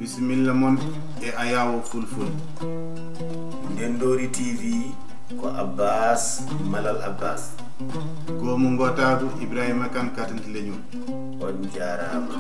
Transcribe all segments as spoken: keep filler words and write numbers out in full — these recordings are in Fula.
Bisimilla mon e Ayawo Fulful. Ndendoori T V ko Abbas Malal Abbas. Goomu Ngootaagu Ibrahima Kan Katante Leñol. On jaaraama.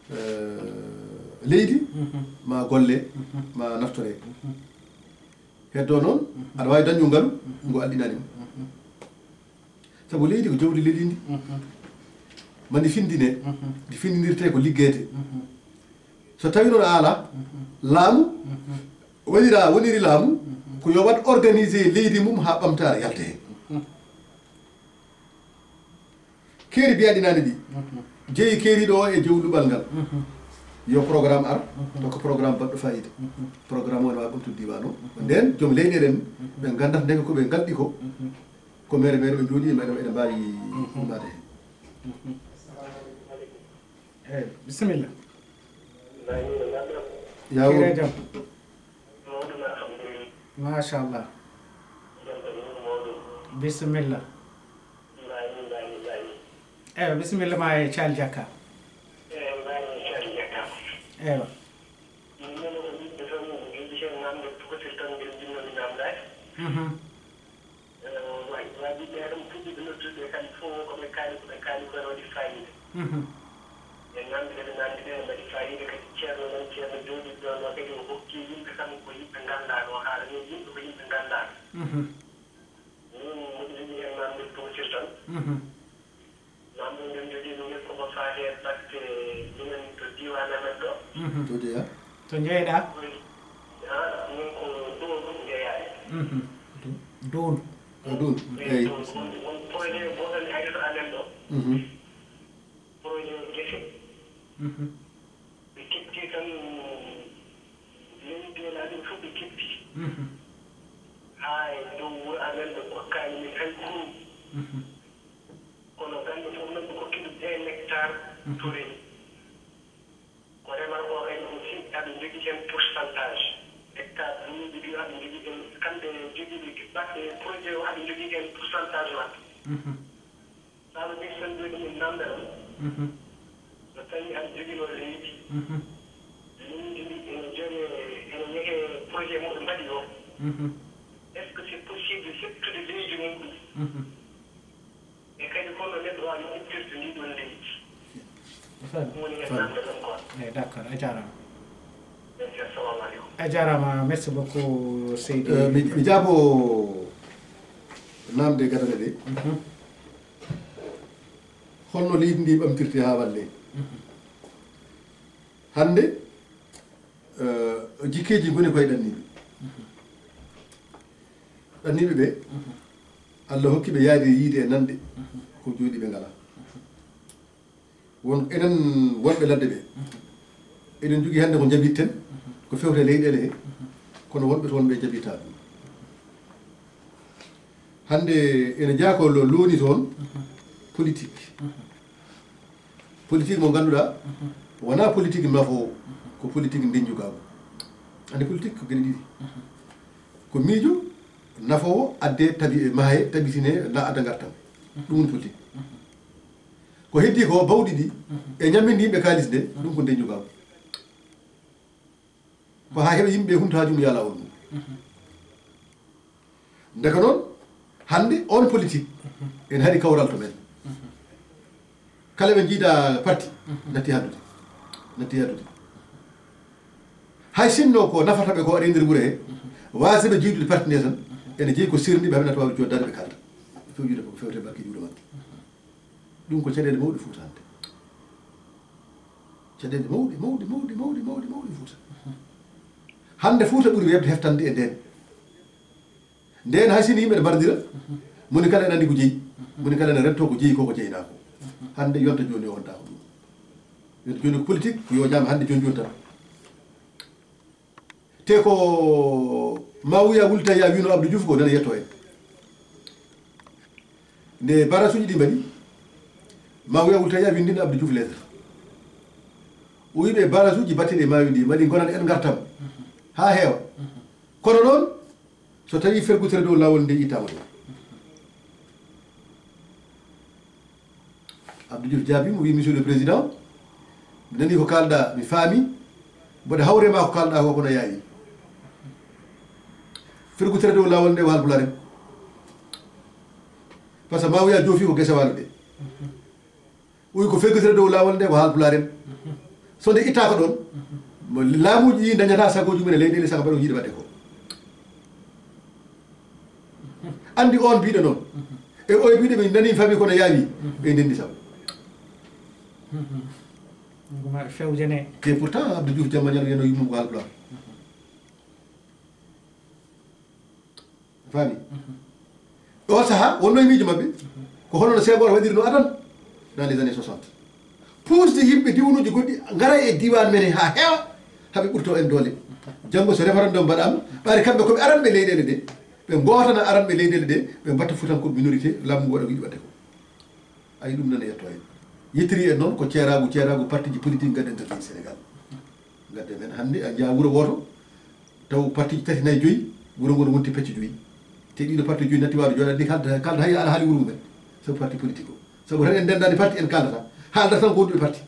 Eh, leydi, mhm, ma golle, mhm, ma naftore. Mhm. Heddo noon, mhm, aɗa waawi dañde ngalu, mhm, ngu alɗinaani ma. Mhm. Sabu leydi ko jawdi leliindi. Mhm. Ma ndi findine, mhm, ndi findinirte ko liggeede. Mhm. So tawi noon a alaa, mhm, laamu, mhm, wonira, woniri laamu, mhm, ko yo waɗ organiser leydi mum haa ɓamtaare yalta heen. Mhm. Keeri mbiyaɗi naane ɗi. Mhm. Jeyi keeriiɗo o e jawluɓal ngal. Mhm. Yo programme ar, mhm, taw ko programme baɗɗo fayida. Mhm. Programme o ene waawi ɓamtude diiwaan o. Mhm. Ndeen, joom leyɗeele en, mhm, ɓe nganndat ndeke ko ɓe ngalɗi ko, mhm, ko mere mere ɓe njooɗi, ɓe ene mbaawi, mhm, ummaade heen. Mhm. Eey, bisimilla. Yaawol. Kere jam. Mawɗum, alhamdulillah. Machallah. Jam tan woni mawɗum. Bisimilla. Mbaɗi, mbaɗi, mbaɗi. Ewa, bisimilla ma e Thial Diakka. Ewa, mbaɗi e Thial Diakka. Ewa. Min nana ko ɓiɓɓe tan, min njiɗi heen namde tokosel tan, ngel jinnomi namdaade. Mhm. Eh, wa-, wa-, ɓiɓɓe Aadama puɗɗiiɓe noddude ɓe kamɓe fof, ko ɓe kaali, ko ɓe kaali ko ene waɗi faayiida. Mhm. Ɓe namdi, ɓe namdi, ɓe mbaɗi faayiida. Kadi ceerno men, ceerno jooɗiiɗo ɗoon o kadi, o hokki yimɓe kam ko yimɓe nganndaa ɗo, haalani yimɓe ko yimɓe nganndaa. Mhm. Min mboɗo yiɗi heen namde tokosel tan. Mhm. Namdal ngal njogii min ko faati e batte minen to diiwaan amen ɗo. Mhm. To jeyaa? To njeyɗaa? Ah, min ko Doondu njeyaa. Mhm. Doondu. Ah, Doondu. Eyi, eyi. Doondu. Won, won projet gooto ne ari to amen ɗo. Mhm. Projet gese. Mhm. Ɓe keɓti tan, leydi ndeelaaɗi fof ɓe keɓti. Mhm. Haa e dow wuro amen ɓe kokkaani min hay huunde. Mhm. Kono gannde fof noon ɓe kokki ɗum un hectare, mhm, to rewi. Ko remata ko kadi aussi aɓe njogii heen pourcentage. Hectare buuɗi ɗi aɓe njogii heen, kamɓe jogiiɓe batte projet o aɓe njogii heen pourcentage maɓɓe. Mhm. So aɗa ɓeydi tan jooɗi min namndal. Mhm. So tawii aɗa jogii noon leydi, mhm, leydi ndi ene jogee, ene yehee projet mo ɓe mbaɗi o. Mhm. Est-ce que c'est possible heɓtude leydi mum ɗum? Mhm. E kadi holno neɗɗo waawi ittirde ndi ɗoon leydi? Ɗum woni e namde ɗum quoi. Eyi, d'accord, a jaaraama. Merci, assalamu aleykum. A jaaraama, merci beaucoup, Seydi. Eh, mi, mi jaabo namde gadane ɗe. Mhm. Holno leydi ndi ɓamtirte haa walle? Mhm. Hannde, eh, jikkeeji ngoni koye ɗanniiɓe. Mhm. Ɗanniiɓe ɓe, mhm, Allah hokki ɓe yaade yiide e nande, mhm, ko jooɗi ɓe ngalaa. Mhm. Won enen wonɓe ladde ɓe, mhm, eɗen njogii hannde ko njaɓirten, mhm, ko fewte leyɗeele he, mhm, kono wonɓe toon ɓe njaɓirtaa ɗum. Hannde ene jeyaa ko lo-, looni toon, mhm, politique. Mhm. Politique mo ngannduɗaa, mhm, wonaa politique nafoowo, mhm, ko politique ndenjugaagu. Anndi politique ko geɗe ɗiɗi. Mhm. Ko miijo nafoowo, addee tabi-, mahee, tabitinee, na adda ngartam. Mhm. Ɗum woni politique. Mhm. Ko heddii ko bawɗi ɗi, mhm, e ñamminde yimɓe kaalis nde, mhm, ɗum ko ndenjugaagu. Ko haa heɓa yimɓe huntaaji mum yaala on mum. Mhm. Ndeka noon, hannde on politique, mhm, ene haɗi kawral to men. Mhm. Kala ɓe njiida parti, mhm, natti haaldude. Natti haaldude. Hay sinno ko nafata ɓe ko ari e nder wure he, mhm, waasde ɓe jeydude parti nde tan, mhm, ene jeyi ko serndi ɓe, ɓe natti waawi jooɗdaade ɓe kaalda. Few yiide ko fewte barke juuɗe maɓɓe. Mhm. Ɗum ko caɗeele mawɗe Fuuta hannde. Caɗeele mawɗe, mawɗe, mawɗe, mawɗe, mawɗe, mawɗe Fuuta. Hannde Fuuta ɓuri weeɓde heftande e ndeen. Ndeen hay sinno yimɓe ne mbardira, moni kala ene anndi ko jeyi, moni kala ene rento ko jeyi ko, ko jeyinaa ko. Hannde yonta jooni o wontaa ko ɗum. Yonta jooni ko politique, ko yo ñaam hannde jooni jooni tan. Te ko Mawuya Wultaya wino Abdou Diouf ko nana yetto en. Nde barasuuji ɗi mbaɗi, Mawuya Wultaya winndino Abdou Diouf lettre. O wiɓe barasuuji batteɗi e maawi ndi, mbaɗi gonan en ngartam haa heewa. Kono noon, so tawi fergutere dow laawol nde ittaama ɗo. Abdou Diouf jaabii mo, wi: "Monsieur le Président, mi nanii ko kaalɗaa, mi faami, mboɗo hawre ma ko kaalɗaa ko, kono yaawi. Fergutere dow laawol nde ko Haalpulaar en. Par ce que Mawuya joofi ko gese waalo ɗe. O wi ko fergutere dow laawol nde ko Haalpulaar en. So nde ittaaka ɗoon, mo laamuuji ɗi ndañata sagooji mum e leyɗeele, saka mbaɗa ko yiɗi waɗde ko." Anndi on mbiɗo noon. E oye mbiɗo ɓe nani fami kono yaawi, ɓe ndenndi sabu. Ɗum ko ma fewjane. Te pourtant Abdou Diouf Jamma Ñal wiyano yummum ko Haalpulaar. Faami? O saha wonno e miijo maɓɓe, ko hono no Senghor waɗirno adan dans les années soixante. Puusde yimɓe diwnuuji goɗɗi ngara e diiwaan men he haa heewa, haa ɓe ɓurto en doole. Janngo so référendum mbaɗaama, ɓayri kamɓe ko ɓe aranɓe leyɗeele ɗe, ɓe ngootana aranɓe leyɗeele ɗe, ɓe mbatta Fuutankooɓe minorité, laamu ngu waɗa ko yiɗi waɗde ko. Ayi, ɗum nana yetto en. Yettiri en noon ko ceeraagu, ceeraagu partiji politique ngadden nder leydi Sénégal. Ngadden men hannde a njiyaa wuro wooto, taw partiji tati, nayi, joyi, wuro ngoo wonti pecce joyi. Te ɗiɗo parti joyi natti waawde jooɗaade ni, kaalda, kaalda hay alhaali wuro mumen. Sabu parti politique o. Sabu tan en ndenndaani parti, en kaaldata. Haaldata tan ko wonduɓe parti.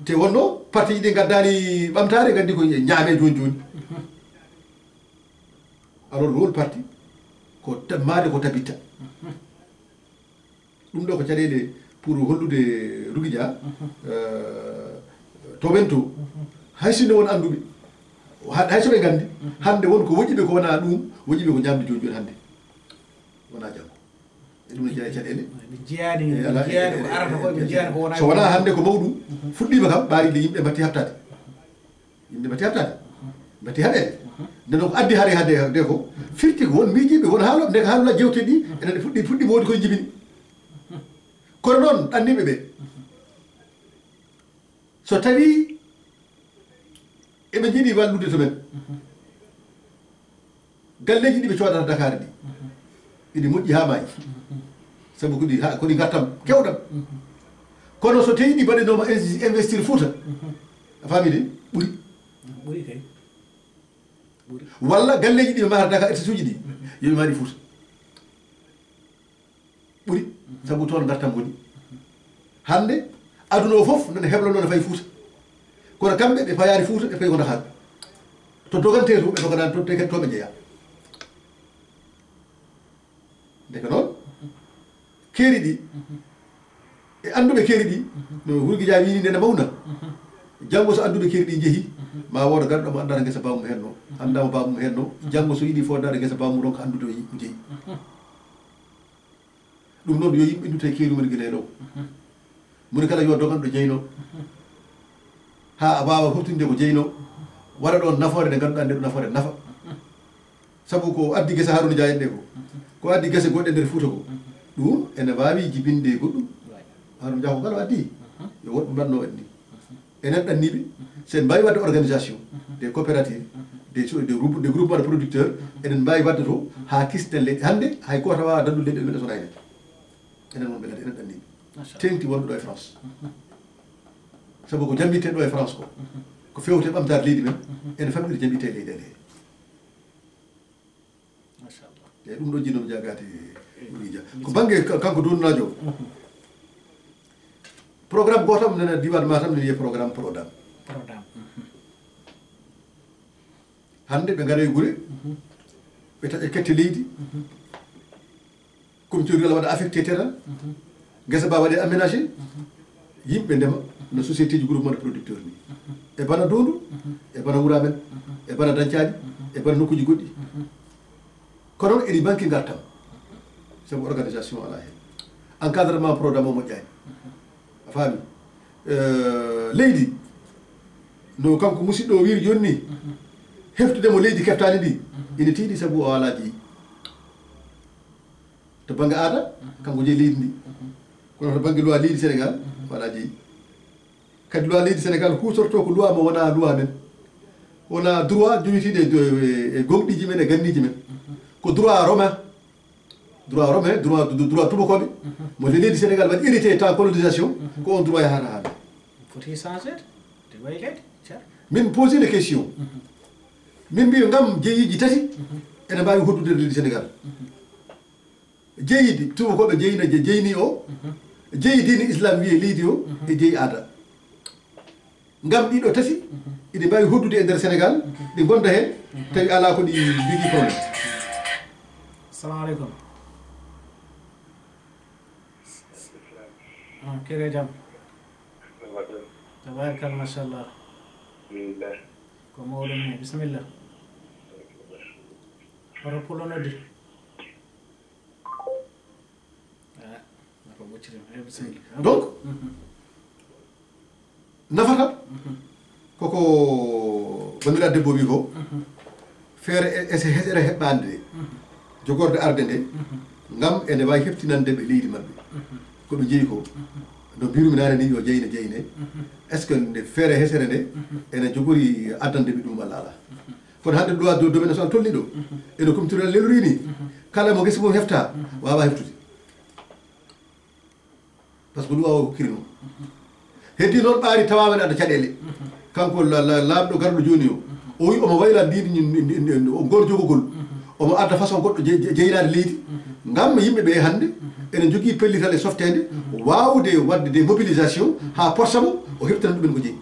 Te wonno partiji ɗi ngaddaani ɓamtaare, nganndi ko ñaame jooni jooni. Alors rôle parti ko ta-, maande ko tabitta. Ɗum ɗo ko caɗeele pour hollude Rugi Dia, euh, to men to. Hay sinno won annduɓe, hay so ɓe nganndi, hannde won ko woƴƴi ɓe ko wonaa ɗum, woƴƴi ɓe ko ñaamde jooni jooni hannde. Wonaa janngo. E ɗum ne jeyaa e caɗeele. Ɓe njiyaani, ɓe njiyaani ko arata ko, ɓe njiyaani ko wonaa. So wonaa hannde ko mawɗum fuɗɗiima kam, ɓaari nde yimɓe mbatti haɓtaade. Yimɓe mbatti haɓtaade. Mbatti haɓeede. Nde noon ko addi hare hade hade ko, firti ko won miijiiɓe, won haalooɓe, nde ko haalooɓe jewte ɗi, enen ɗe fuɗɗi, fuɗɗiima woodi koye njibini. Kono noon ɗanniiɓe ɓe, so tawii eɓe njiɗi wallude to men, galleeji ɗi ɓe coodata Dakar ɗi, iɗi moƴƴi haa maayi. Sabu ko ɗi, ha, ko ɗi ngartam keewɗam. Kono so tawii ɗi mbaɗinooma inves-, investir Fuuta, a faami de, ɓuri. Ɓuri kay. Walla galleeji ɗi ɓe mahata Dakar, R C C uji ɗi, yo ɓe maha ɗi Fuuta. Ɓuri, sabu toon ngartam woni. Hannde, aduna o fof nana heblo, nana fayi Fuuta. Kono kamɓe, ɓe payaani Fuuta, ɓe payi ko Ndakaaru. To dogantee to, ɓe doganaani toon, te kadi toon ɓe njeyaa. Ndeke noon, keeri ɗi, e annduɓe keeri ɗi, no Rugi Dia wiyi ni, nde ne mawna. Janngo so annduɓe keeri ɗi njehi, ma wooda garɗo mo anndaata ngesa baamum heen no, anndaa mo baamum heen no. Janngo so yiɗi foddaade ngesa baamum, ronka anndude o yi-, o jeyi. Ɗum noon yo yimɓe ndutte e keeri mumen gila e dow. Moni kala yo dogan ɗo jeynoo. Haa a waawa huftinde ko jeynoo. Waɗa ɗoon nafoore nde ngannduɗaa nde ɗo nafoore nafa. Sabu ko addi gese Harouna Dia en ɗe ko, ko addi gese goɗɗe nder Fuuta ko, ɗum ene waawi jibinde e goɗɗum. Harouna Dia ko kala o addi, yo woɗɓe mbaɗno waɗi ni. Enen ɗanniiɓe, so en mbaawi waɗde organisation des coopératives, des so-, des groupes, des groupements de producteurs, eɗen mbaawi waɗde to haa kisden leyɗe. Hannde, hay gooto waawaa danndude leyɗe men so wonaa enen. Enen wonɓe kadi, enen ɗanniiɓe. Machallah. Teeŋti wonɓe ɗo e France. Sabu ko jambitte ɗo e France ko, ko fewte ɓamtaare leydi men, ene famɗiri jambitte e leyɗeele he. Machallah. Eeyi, ɗum ɗo jiɗnomi jaggaade Rugi Dia. Ko bannge ka-, kanko duunnaajo o. Programme gooto am nana diiwaan Matam ne wiyee programme Prodam. Prodam. Hannde ɓe ngara e gure, ɓe taƴa kette leydi, comité rural waɗa affecté terrain, ngesa ba waɗe aménagé, yimɓe ndema no société ji groupement de producteur ni. E bana Dondu, e bana Wuramen, e bana Dancali, e bana nokkuji goɗɗi. Kono noon eɗi manki ngartam, sabu organisation alaa heen. Encadrement programme o moƴƴaani. A faami? Eh, leydi, no kanko musidɗo o wiiri jooni ni, heftude mo leydi keftaani ndi, ina tiiɗi sabu o alaa jeyi. To bannge aada, kanko jeyi leydi ndi. Kono to bannge loi leydi Sénégal, o alaa jeyi. Kadi loi leydi Sénégal huutorto ko loi mo wonaa loi men. Wonaa droit jowitiiɗo e, e, e gomɗiiji men e ganniiji men. Ko droit romain. Droit romain, droit, droit tubakooɓe. Mo leydi Sénégal waɗi hérité temps colonisation, ko on droit yahata haa hannde. Foti changede, de waylede, cer. Min posi le question. Min mbiyo ngam jeyiiji tati ene mbaawi hoddude leydi Sénégal. Jeyi tubakooɓe jeyna, je-, jeyni o, jeyi diine islam wiye leydi o, e jeyi aada. Ngam ɗiɗo tati, iɗi mbaawi hoddude e nder Sénégal, ɗi ngonda heen, tawi alaa ko ɗi njogii problème. Salamu aleykum. Ah, kere jam. Tabarikal, machallah. Alhamdulillah. Ko mawɗum ni, bisimilla. Hoto pullo noddi. Ah, nafata ɓoccitiima. Eh, bisimilla. Donc, nafata koko banndiraaɗo debbo wi ko, feere e, e hesere heɓɓaande nde, jogorde arde nde, ngam ene waawi heftinande ɓe leydi maɓɓe. Ko ɓe njeyi ko, no mbirumi naane ni, yo jeyne, jeyne. Est-ce que nde feere hesere nde ene jogori addande ɓe ɗum walla alaa? Kono hannde loi de domaine national tolni ɗo, ene communauté rurale lelori ni, kala mo ngesa mum hefta, waawa heftude. Par ce que loi o hokkiri noon. Heddi noon ɓaari tawaama ene adda caɗeele. Kanko la-, la-, laamɗo garɗo jooni o, o wi omo wayla ndi, ndi, ndi, ndi, ndi, o ngol jogogol. Omo adda façon goɗɗo je-, je-, jeynaade leydi. Ngam yimɓe ɓe hannde ene njogii pellital e softeende, waawde waɗde des mobilisations haa porsa mo, o heɓtana ɗumen ko jeyi.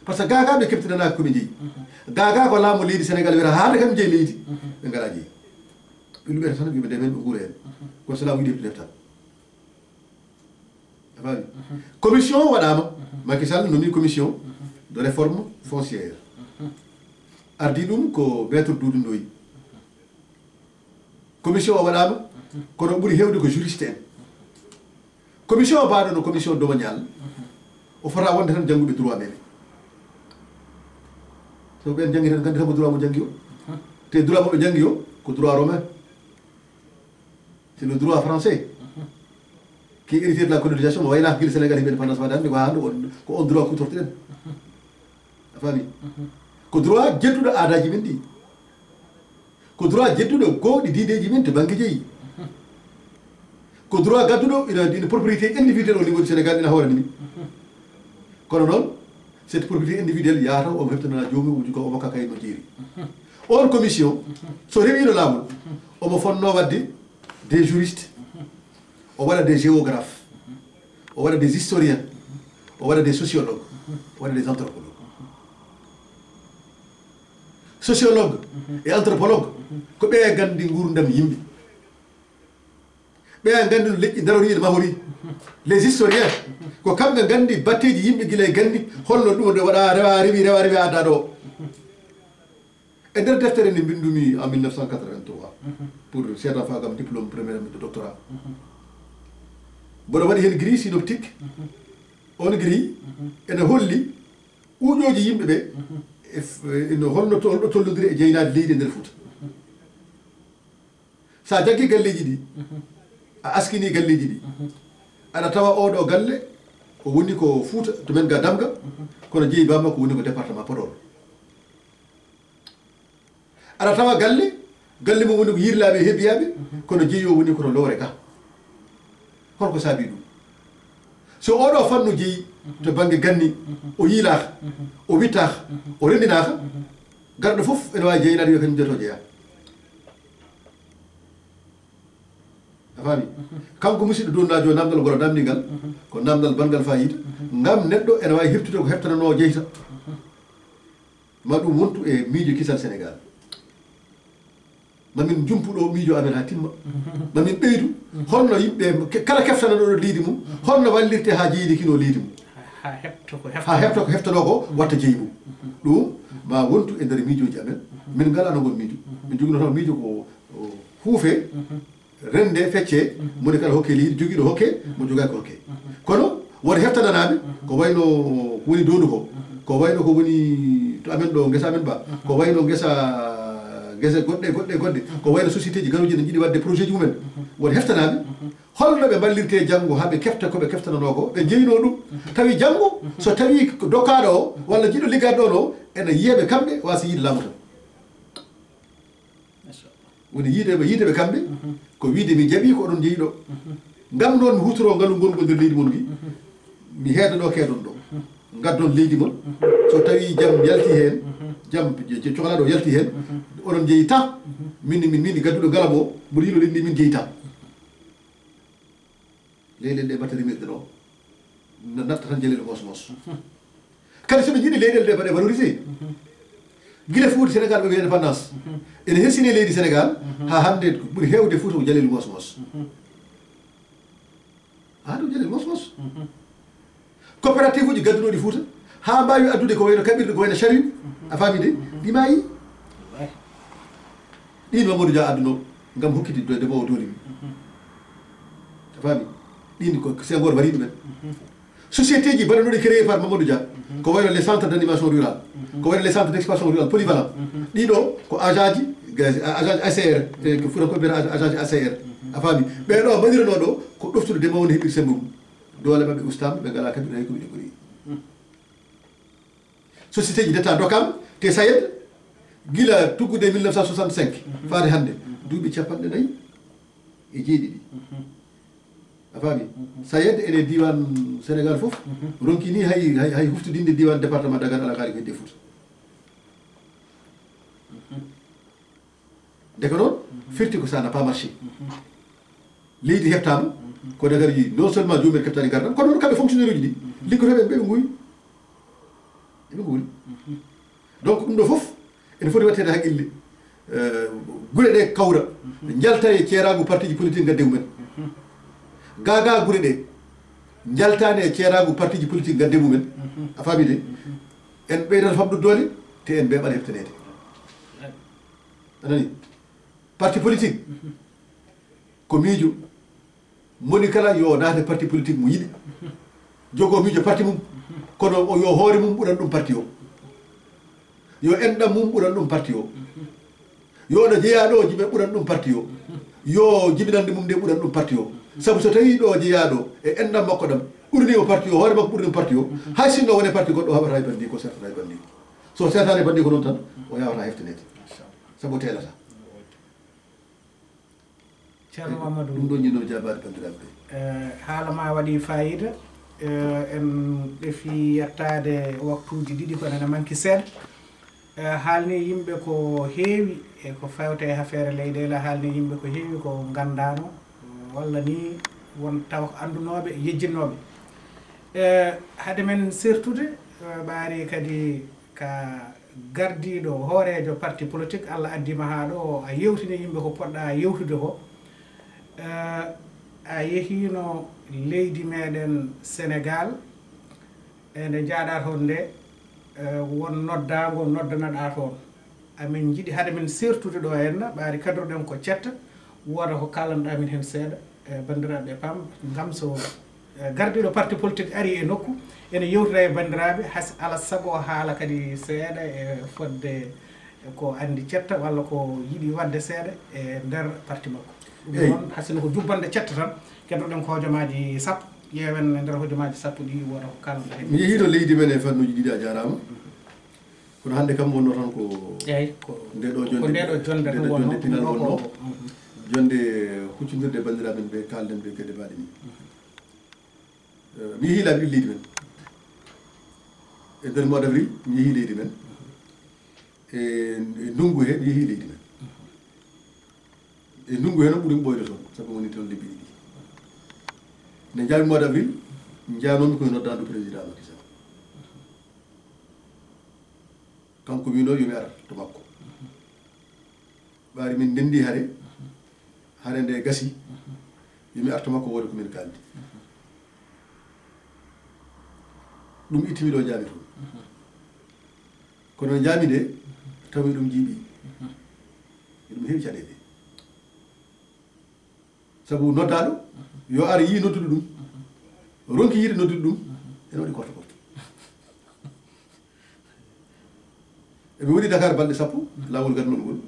Par ce que gaa gaa ɓe keptinanaaka ko ɓe njeyi. Gaa gaa ko laamu leydi Sénégal wiyata haade kam njeyi leydi, ɓe ngalaa jeyi. Ɓe luɓeta tan, ɓe ndemen, ɓe nguura heen. Kono so laamu yiɗi heɓtude, heɓtan. A faami? Commission o waɗaama. Macky Sall nomi commission de réforme foncière. Ardii ɗum ko Maître Doudou Ndoye. Commission o waɗaama, kono ɓuri heewde ko juriste en. Commission o baaɗo no commission domanial, o fota wonde tan jannguɓe droit meɗen. Sabu ɓen janngi tan, nganndi tan ko droit mo janngi o. Te droit mo ɓe janngi o, ko droit romain. C'est le droit français. Qui est héritier de la colonisation, mo waynaaka gila Sénégal heɓi indépendance fade hannde, ko haa hannde on, ko on droit kutortoɗen. A faami? Ko droit jedduɗo aadaaji men ɗi. Ko droit jedduɗo gowɗi diineeji men to bannge jeyi. Ko droit gadduɗo ina, ina propriété individuelle au niveau du Sénégal, ina hoore ni. Kono noon, cette propriété individuelle yahata omo heɓtanana joomum, omo jogoo, omo hokka kayit no jeeri. On commission, so rewiino laawol, omo fotnoo waɗde des juristes, o waɗa des géographes, o waɗa des historiens, o waɗa des sociologues, o waɗa des anthropologues. Sociologue e anthropologue ko ɓe nganndi nguurndam yimɓe. Ɓe nganndi no leƴƴi ndarori e mahori. Les historiens, ko kamɓe nganndi batteeji yimɓe gila e ganni, holno ɗum nde waɗa, rewa, rewi, rewa, rewi, adda ɗo. E nder deftere nde mbinndumi en mille neuf cent quatre-vingt-trois, pour seeɗa fagam diplôme première année de doctorat, mboɗo waɗi heen grille synoptique. On grille ene holli ɓuuƴooji yimɓe ɓe, e f-, e no holno to-, holɗo tollodiri e jeynaade leydi e nder Fuuta. So a jaggii galleeji ɗi, a askinii galleeji ɗi, aɗa tawa oo ɗoo galle, o woni ko Fuuta, to men ga Damga, kono jeyi bammakko woni ko département Podor. Aɗa tawa galle, galle mum woni ko Yirlaaɓe e Hebbiyaaɓe, kono jeyi o woni ko to Lowre ga. Holko saabii ɗum? So oo ɗoo fannu jeyi to bannge ganni, o yiilaaka, o wittaaka, o renndinaaka, garɗo fof ene waawi jeynaade, wiya kañum jeyi to jeyaa. A faami? Kanko musidɗo duwannaajo o, naamndal ngol o naamndii ngal, ko naamndal banngal faayiida, ngam neɗɗo ene waawi heɓtude ko heɓtananoo jeyta. Ma ɗum wontu e miijo kisal Sénégal. Ma min njumpu ɗo miijo amen haa timma. Ma min ɓeydu, holno yimɓe, ke-, kala keftananooɗo leydi mum, holno wallirte haa jeydi kino leydi mum. Haa hefto ko heftanoo. Haa hefto ko heftanoo ko, watta jeyi mum. Ɗum ma wontu e nder miijooji amen. Min ngalaa no ngol miijo. Min njoginoo tan miijo ko, o, huufe, rende, fecce, mo woni kala hokke leydi, jogiiɗo hokke, mo jogaaki hokke. Kono Won heftananaaɓe ko wayno ko woni dowdu ko, ko wayno ko woni to amen ɗo, ngesa amen ba, ko wayno ngesa, ngese goɗɗe, goɗɗe, goɗɗe, ko wayno société ji garuuji ne njiɗi waɗde projet ji mumen. Won heftanaaɓe holno ɓe mballirte janngo haa ɓe kefta ko ɓe keftananoo ko, ɓe njeyno ɗum. Tawi janngo so tawi ko dokkaaɗo o walla jiɗɗo liggaade ɗoon o ene yiya ɓe kamɓe, waasa yiide laamu tan. Woni yiide ɓe, yiide ɓe kamɓe, ko wiide mi jaɓi ko oɗon njeyi ɗo. Ngam noon mi huutoroo ngalu ngol ngol nder leydi mon ndi, mi heeda ɗo keedon ɗo. Ngaddon leydi mon, so tawi jam yalti heen, jam je, je cohlaaɗo yalti heen, oɗon njeyi ta, min, min, min gadduɗo ngalam o, mboɗo yiilo leydi ndi min jeyi ta. Leyɗeele ɗe mbaɗta remirde ɗo, na natta tan jaleele moos moos. Kadi so ɓe njiɗi leyɗeele ɗe mbaɗe valorisé, gila Fuuta Sénégal ɓe indépendance, ene hersini leydi Sénégal, haa hannde ko ɓuri heewde Fuuta ko jaleele moos moos. Haa ɗum jaleele moos moos. Coopérative uji gaddunoɗi Fuuta, haa mbaawi addude ko wayno kaɓirɗe, ko wayno charrue, a faami de, ɗi maayi. Ɗin Mamadou Dia adduno ngam hokkitde demowo doole mum. A faami? Ɗin ko Senghor waɗi ɗumen. Société ji mbaɗanuɗi créé par Mamadou Dia, ko wayno les centres d'animation rurale, ko wayno les centres d'expansion rurale polyvalent. Ɗiɗo ko agent ji, agent A C R, e ko Fuuta ko mbiyata agent A C R. A faami? Ɓee ɗo mbaɗiranoo ɗo ko ɗoftude demowo ne heɓir semmbe mum. Doole maɓɓe ustaama, ɓe ngalaa kaɓirɗe hay ko ɓe jogori. Société ji d'État dokkaama, te SAED, gila tuggude mille neuf cent soixante-cinq, faade hannde, duuɓi capanɗe nayi e jeeɗiɗi. A faami? SAED ene diiwaan Sénégal fof, ronki ni hay, hay, hay huftodinde diiwaan département Dagana alaa kaari ko heddi e Fuuta. Ndeke noon, firti ko ça n'a pas marché. Leydi heɓtaama, ko Dakar yi, non seulement joomum en keɓtaani ngardam, kono noon kamɓe fonctionnaire uji ɗi, liggotooɓe en ɓe ɓe nguuwi. Eɓe nguuwi. Donc, ɗum ɗo fof, ene foti waɗteede haqqille. Eh, gure ɗe kawra, njalta e ceeraagu partiji politique ngadde mumen. Gaagaa gure ɗe, njaltaani e ceeraagu partiji politique ngadde mumen. A faami de? En ɓeydat famɗude doole, te en mbeeɓat heɓtaneede. A nani? Parti politique ko miijo. Moni kala yo naate parti politique mo yiɗi. Jogo miijo parti mum. Kono o yo hoore mum ɓuran ɗum parti o. Yo enɗam mum ɓuran ɗum parti o. Yo ɗo jeyaa ɗo jiɓe ɓuran ɗum parti o. Yo jibinande mum nde ɓuran ɗum parti o. Sabu so tawii ɗo jeyaa ɗo e enɗam makko ɗam ɓurni o parti o, hoore makko ɓurni ɗum parti o, hay sinno wone parti goɗɗo o haɓata e banndi ko, sertata e banndi ko. So sertaani e banndi ko noon tan, o yawata heftaneede. Sabu o teelata. Ceerno Mamadou. Ɗum ɗo jiɗno jaabaade banndiraaɓe ɓe. Eh, haala ma waɗi faayiida. Eh, en ɗefi yettaade waktuuji ɗiɗi, kono ene manki seeɗa. Eh, haalni yimɓe ko heewi e ko fewte e affaire leyɗeele, haalni yimɓe ko heewi ko nganndaano, walla ni won tawa ko anndunooɓe, yejjinnooɓe. Eh, hade men sertude, eh, ɓaari kadi ka gardiiɗo hooreejo parti politique, Allah addii ma haa ɗo, a yewtini yimɓe ko poɗɗa yewtude ko. Eh, a yehiino leydi meɗen Sénégal, e nde njaaɗa toon nde, eh, won noddaango noddanaɗa toon. Amin njiɗi hade min sertude ɗo henna, ɓaari kadruɗen ko cetta, wooda ko kaalanɗa min heen seeɗa, eh, banndiraaɓe paam, ngam so, eh, gardiiɗo parti politique ari e nokku, ene yewtida e banndiraaɓe, has-, ala sago o haala kadi seeɗa e fodde ko anndi cetta walla ko yiɗi waɗde seeɗa e nder parti makko. Ɗum noon, hasino ko jubbande cetta tan, keddoɗen ko hojomaaji sappo, ƴeewen e nder hojomaaji sappo ɗi wooda ko kaalanɗa heen. Mi yehiino leydi men e fannuuji ɗiɗi, a jaaraama. Kono hannde kam wonno tan ko Eey, ko, nde ɗo ko jonde, nde ɗo jonde nde tan ɗo wonno, jonde pinal wonno wonno. Ko, mhm. Jonde huccondirde e banndiraaɓe men ɓe, kaalden ɓe geɗe baaɗe ni. Eh, mi yehii laabi ɗiɗi leydi men. E nder mois d'avril, mi yehii leydi men. E, e ndunngu he, mi yehii leydi men. E ndunngu he noon ɓuri mi ɓooyde toon, sabu mi woni toon lebbi ɗiɗi. Nde njaami mois d'avril, njaanoomi ko e noddaandu président Macky Sall. Kanko wiino yo mi ar to makko. Ɓaari min ndenndi hare, hare nde gasi, yo mi ar to makko wooda ko min kaaldi. Ɗum ittimi ɗo njaami toon. Kono njaami nde, tawi ɗum jiiɓi. Ɗum heewi caɗeele. Sabu noddaaɗo, yo ar yii nodduɗo ɗum. Ronki yiide noddude ɗum, ene waɗi korto korto. Eɓe woni Dakar balɗe sappo, laawol gasnol ngol.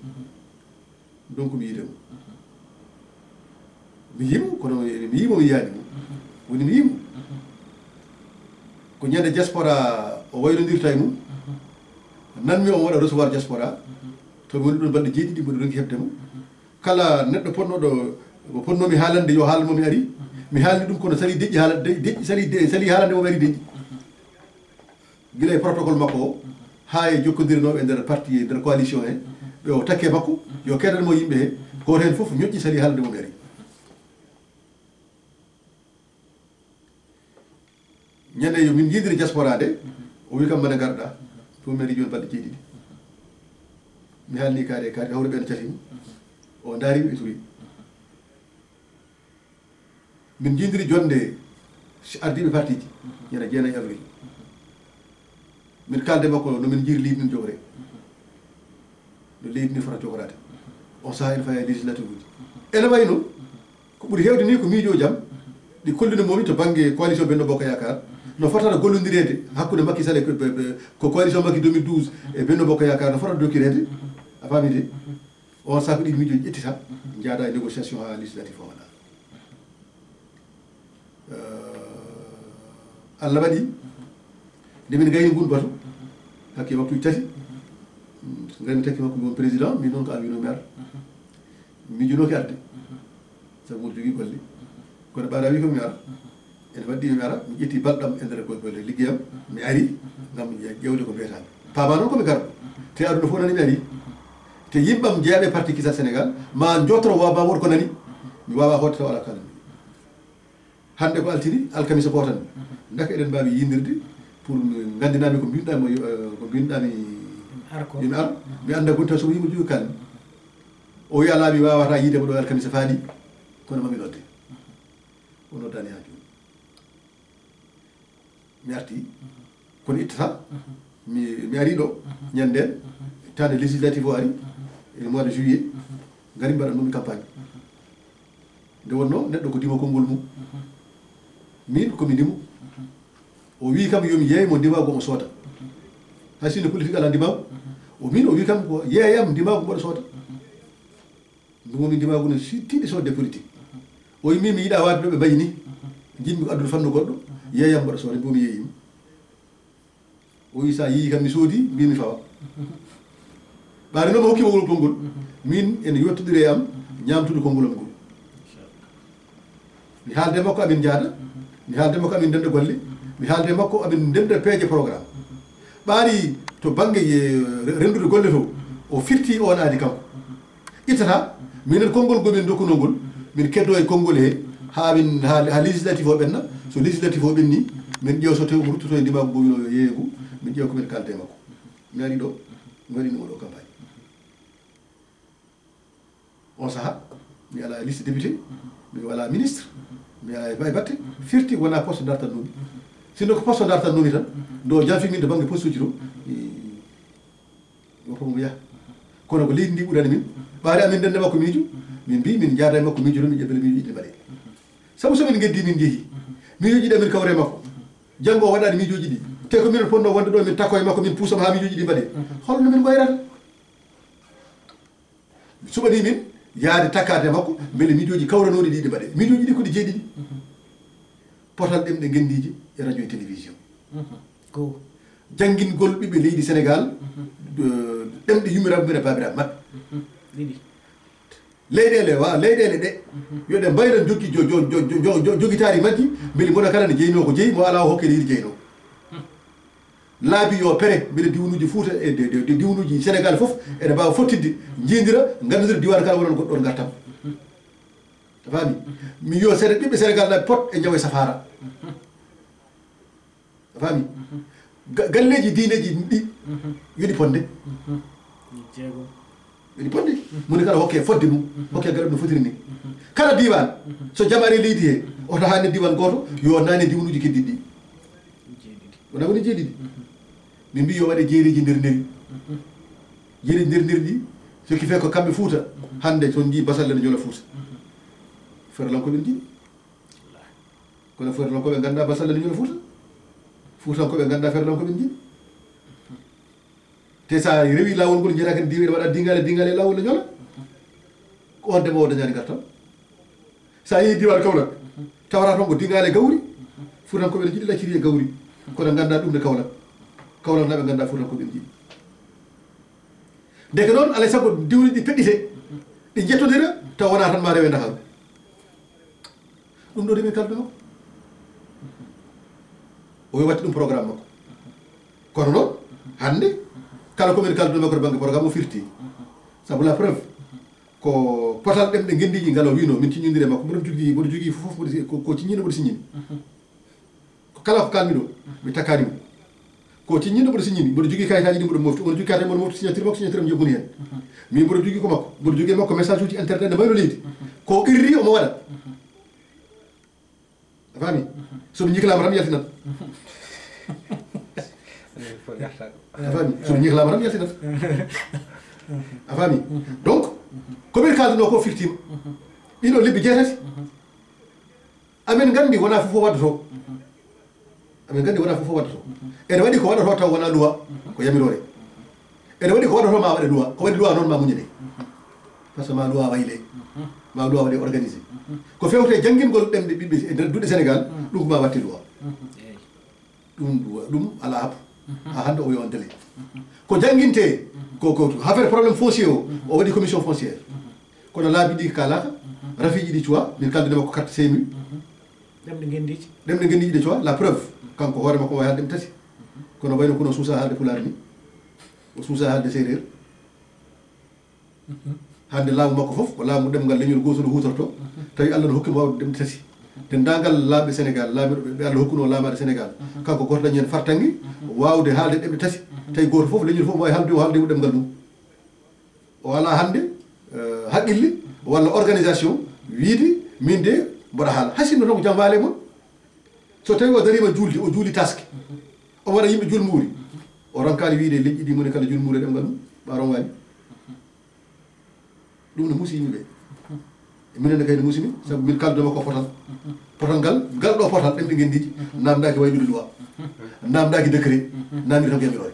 Donc mi yiide mo. Mi yimo, kono mi yimo mi yiyaani mo. Woni mi yimo. Ko ñande diaspora o waynondirta e mum. Nanmi on waɗa recevoir diaspora. To mi woni ɗon balɗe jeeɗiɗi, mboɗo ronki heɓde mo. Kala neɗɗo potnoɗo, mo potnomi haalande, yo haalan mo mi ari. Mi haalni ɗum, kono sali deƴƴi haalande, deƴƴi sali de-, sali haalande mo mi ari deƴƴi. Gila e protocole makko o, haa e jokkondiranooɓe e nder parti, e nder coalition he, ɓe o takke makko, yo keedan mo yimɓe he, gooto heen fof ñoƴƴi sali haalande mo mi ari. Ñande yo min njiidiri diaspora nde, o wi kam, "Mbaɗa ngarɗa?" Ɗum mi ari jooni balɗe jeeɗiɗi. Mi haalni kaari e kaari, hawre ɓeen cati mo. O ndaari mi, ɓe turi. Min njiidiri jonnde ardiiɓe partiji, ñande jeenayi avril. Min kaalde makko no min njiiri leydi ndin jogoree. No leydi ndi fota jogoraade. On sahaa ene fayi e législative uji. Ene wayi noon, ko ɓuri heewde ni ko miijooji am ɗi kollunoo mi to bannge coalition Benno Bokk Yaakaar, no fotata gollondireede hakkunde Macky Sall e ko, be, be, ko coalition Macky deux mille douze e Benno Bokk Yaakaar no fotata dokkireede. A faami de? On sahaa ko ɗiin miijooji ƴettita, njaada e négociation haa législative o waɗa. Eh, Allah waɗi, nde min ngayni ngun batu, hakke waktuuji tati, ngaymi takki makko mi won président, min noon ko an wino mi ara. Mi miijunooki arde, sabu mboɗo jogii golle. Kono ɓaade a wi ko mi ara, ene waɗɗii mi ara, mi ƴetti balɗam e nder ko, ko liggeyam, mi ari, ngam ƴeewde ko mbiyataami. Paama noon ko mi garɗo, te aduna fof nani mi ari. Te yimɓam jeyaɓe parti Kisal Sénégal, ma njotoro wa ma wood ko nani, mi wawa hoode taw ala kalmi. Hannde ko altini, alkamisa ko tan. Ndaka eɗen mbaawi yiindirde pour mi nganndinaa mi ko mbiɗɗaa mo, eh, ko mbiɗɗaa mi, ar ko. Yo mi ar. Mi annda gonta so yimɓe jogi kalmi. O wiya laabi wawata yiide mo ɗo alkamisa faadi, kono mami nodde. O noddaani haa jooni. Mi arti. Kono ittata, mi, mi ari ɗo, ñande, tande législative o ari, e mois de juillet, ngari mbaɗa noon campagne. Nde wonno neɗɗo ko dima konngol mum. Min ko mi dimo. O wi kam yo mi yeey mo ndimaagu omo soota. Hay sinno politique ala ndimaagu. O min o wi kam ko yeeyam ndimaagu mboɗo soota. Ndumo min ndimaagu no si-, tiiɗi soodde politique. O wi min mi yiɗa waade no ɓe mbayi ni. Jiɗmi ko addude fannu goɗɗo. Yeeyam mboɗo soota, ndumo mi yeeyima. O wi sa yeeyi kam mi soodi, mbi mi fawa. Ɓaade noon mo hokkima ngol konngol. Min ene yottoɗiri e am, ñaamtude konngol am ngol. Mi haalde makko amin njaada, mi haalde makko amin ndenda golle, mi haalde makko amin ndenda peeje programme. Ɓaari to bannge, eh, renndude golle to, o firti on aadi kanko. Ittata, minen konngol ngol min ndokkunoo ngol, min keddoo e konngol he, haa min, haa, haa législatif o ɓenna. So législatif o ɓenni, min ƴeewa so tawi omo ruttoto e ndimaagu ngu wino yo yeeye ngu, min ƴeewa ko min kaalda e makko. Mi ari ɗo, mi waɗi ɗum oɗo campagne. On saha, mi ala liste député, mi wala ministre, mi ala e bay batte, firti wona poste dartannoomi. Sinno ko poste dartannoomi tan, ndo janfi min to bannge poste uji to, mi, mi fof mo yaha. Kono ko leydi ndi ɓurani min, ɓaade amin ndende makko miijo, min mbi min njaada e makko miijo to, min ƴebbele miijo ɗi mbaɗe. Sabu so min ngeddi min njehi, miijooji ɗi amin kawre makko. Janngo o waɗaani miijooji ɗi. Te ko minen ponno wonde ɗo min takko e makko, min puusama haa miijooji ɗi mbaɗe. Holno min ngoyrata? Suɓanii min yaade takkaade makko, mbele miijooji kawranooɗi ɗi, ɗi mbaɗe. Miijooji ɗi ko ɗi jeeɗiɗi. Potal ɗemɗe ngenndiije e radio e télévision. Ko janngingol ɓiɓɓe leydi Sénégal, eh, ɗemɗe yummiraaɓe mumen e baabiraaɓe maɓɓe. Ɗiɗi. Leyɗeele, wa-, leyɗeele ɗe, yo ɗe mbayran joggi-, jo-, jo-, jogitaari majji, mbele mboɗo kala ne jeynoo ko jeyi, mo alaa o hokke leydi jeynoo. Laabi yo pere, mbele diwnuuji Fuuta e de, de, de diwnuuji Sénégal fof, ene mbaawa fottidde, njiidira, nganndondira diwaan kala wonano goɗɗo on ngartam. A faami? Mi yo seeɗa ɓiɓɓe Sénégal na pot e njawa e safaara. A faami? Ga-, galleeji diineeji ɗi, yo ɗi ponde. Jeego. Yo ɗi ponde. Moni kala hokke fodde mum, hokke gaɗa no fotiri ni. Kala diiwaan, so jamaare leydi he, oto haanne diiwaan gooto, yo naane diiwanuuji keddiɗi ɗi. Jeeɗiɗi. Wona woni jeeɗiɗi? Min mbi yo waɗe jeereeji nder nderi. Jeereeji nder nderi ɗi, ce qui fait ko kamɓe Fuuta, hannde so on njii basalle no jola Fuuta. Ferlankoɓe njiɗi. Kono Fuutankooɓe nganndaa basal la ñola Fuuta. Fuutankooɓe nganndaa ferlankooɓe njiɗi. Te so a rewi laawol ngol, njiyata kadi diiwe ene waɗa dingaale, dingaale e laawol ne ñola. Ko on ndemoowo dañaani ngartam. So a yehii diiwaan Kaolack, tawata toon ko dingaale gawri. Fuutankooɓe ne njiɗi lacciri e gawri. Kono nganndaa ɗum ne Kaolack. Kaolack naaɓe nganndaa Fuutankooɓe ne njiɗi. Ndeke noon, alaa e sago diwri ɗi peɗɗite, ɗi njettondira, tawa wonaa tan ma rewe Ndakaaru. Ɗum ɗo de min kalduno makko. O wi watti ɗum programme makko. Kono noon, hannde, kala ko min kalduno makko to bannge programme o firti. Sabu la preuve, ko potal ɗemɗe ngenndiiji ngal o wino, min ciññondiri e makko, mboɗo jogii, mboɗo jogii fof, mboɗo si-, ko, ko ciññino, mboɗo siññini. Ko kala ko kalmi ɗo, mi takkaani mo. Ko ciññino, mboɗo siññini, mboɗo jogii kayitaaji ɗi, mboɗo mofti, mboɗo jogii kayitaaji, mboɗo mofti, signature makko, signature am joggoni heen. Min mboɗo jogii ko makko, mboɗo jogii e makko message uji internet ne mbayno leydi. Ko irri omo waɗa. A faami? So mi ñiklaama tan mi yaltinat. A faami? So mi ñiklaama tan mi yaltinat. A faami? Donc, ko min kaldunoo ko firtiima. Ɗiɗo lebbi jeetati. Amin nganndi wonaa fof fof waddotoo. Amin nganndi wonaa fof fof waddotoo. Ene waɗi ko waɗotoo taw wonaa luwa, ko yamiroore. Ene waɗi ko waɗotoo ma waɗe luwa, ko waɗi luwa noon ma muñane. Par ce que ma luwa wayle, ma luwa waɗe organisé. Ko fewte janngingol ɗemɗe ɓiɓɓe e nder duɗe Sénégal, ɗum ko ma watte luwa. Ɗum, ɗum alaa happu. Haa hannde o wiya on délai. Ko janngintee, ko, ko affaire problème foncier o, o waɗi commission foncière. Kono laabi ɗi kaalaaka, rafiiji ɗi cuwaa, min kaldunoo makko carte C M U. Ɗemɗe ngenndiiji. Ɗemɗe ngenndiiji ɗe cuwaa, la preuve, kanko hoore makko waawi haalde ɗemɗe tati. Kono wayno kono suusa haalde pulaar ni, o suusa haalde seereer. Hannde laamu makko fof, ko laamu ɗemngal leñol gootol o huutorto, tawi Allah no hokki mo waawde ɗemɗe tati. Denndaangal laaɓe Sénégal, laamirɓe ɓe Allah hokkunoo laamaade Sénégal, kanko gooto dañi heen fartaŋŋe, waawde haalde ɗemɗe tati, tawi gooto fof, leñol fof waawi haalde, o haalde mo ɗemngal mum. O alaa hannde, eh, haqqille walla organisation wiide, min de mboɗo haala. Hay sinno tan ko jam waale mon. So tawi o dariima juulde, o juuli taaske, o waɗa yimɓe julmuuri, o ronkaani wiide leƴƴi ɗi moni kala julmuure ɗemngal mum, ɓa ronwaani. Ɗum ne muusi yimɓe ɓe. E minen ne kay ne muusi min, sabu min kaldunoo ko potal. Potal ngal, ngal ɗo potal, ɗemɗe ngenndiiji, naamndaaki waylude luwa, naamndaaki décret, naamndaaki yamiroore.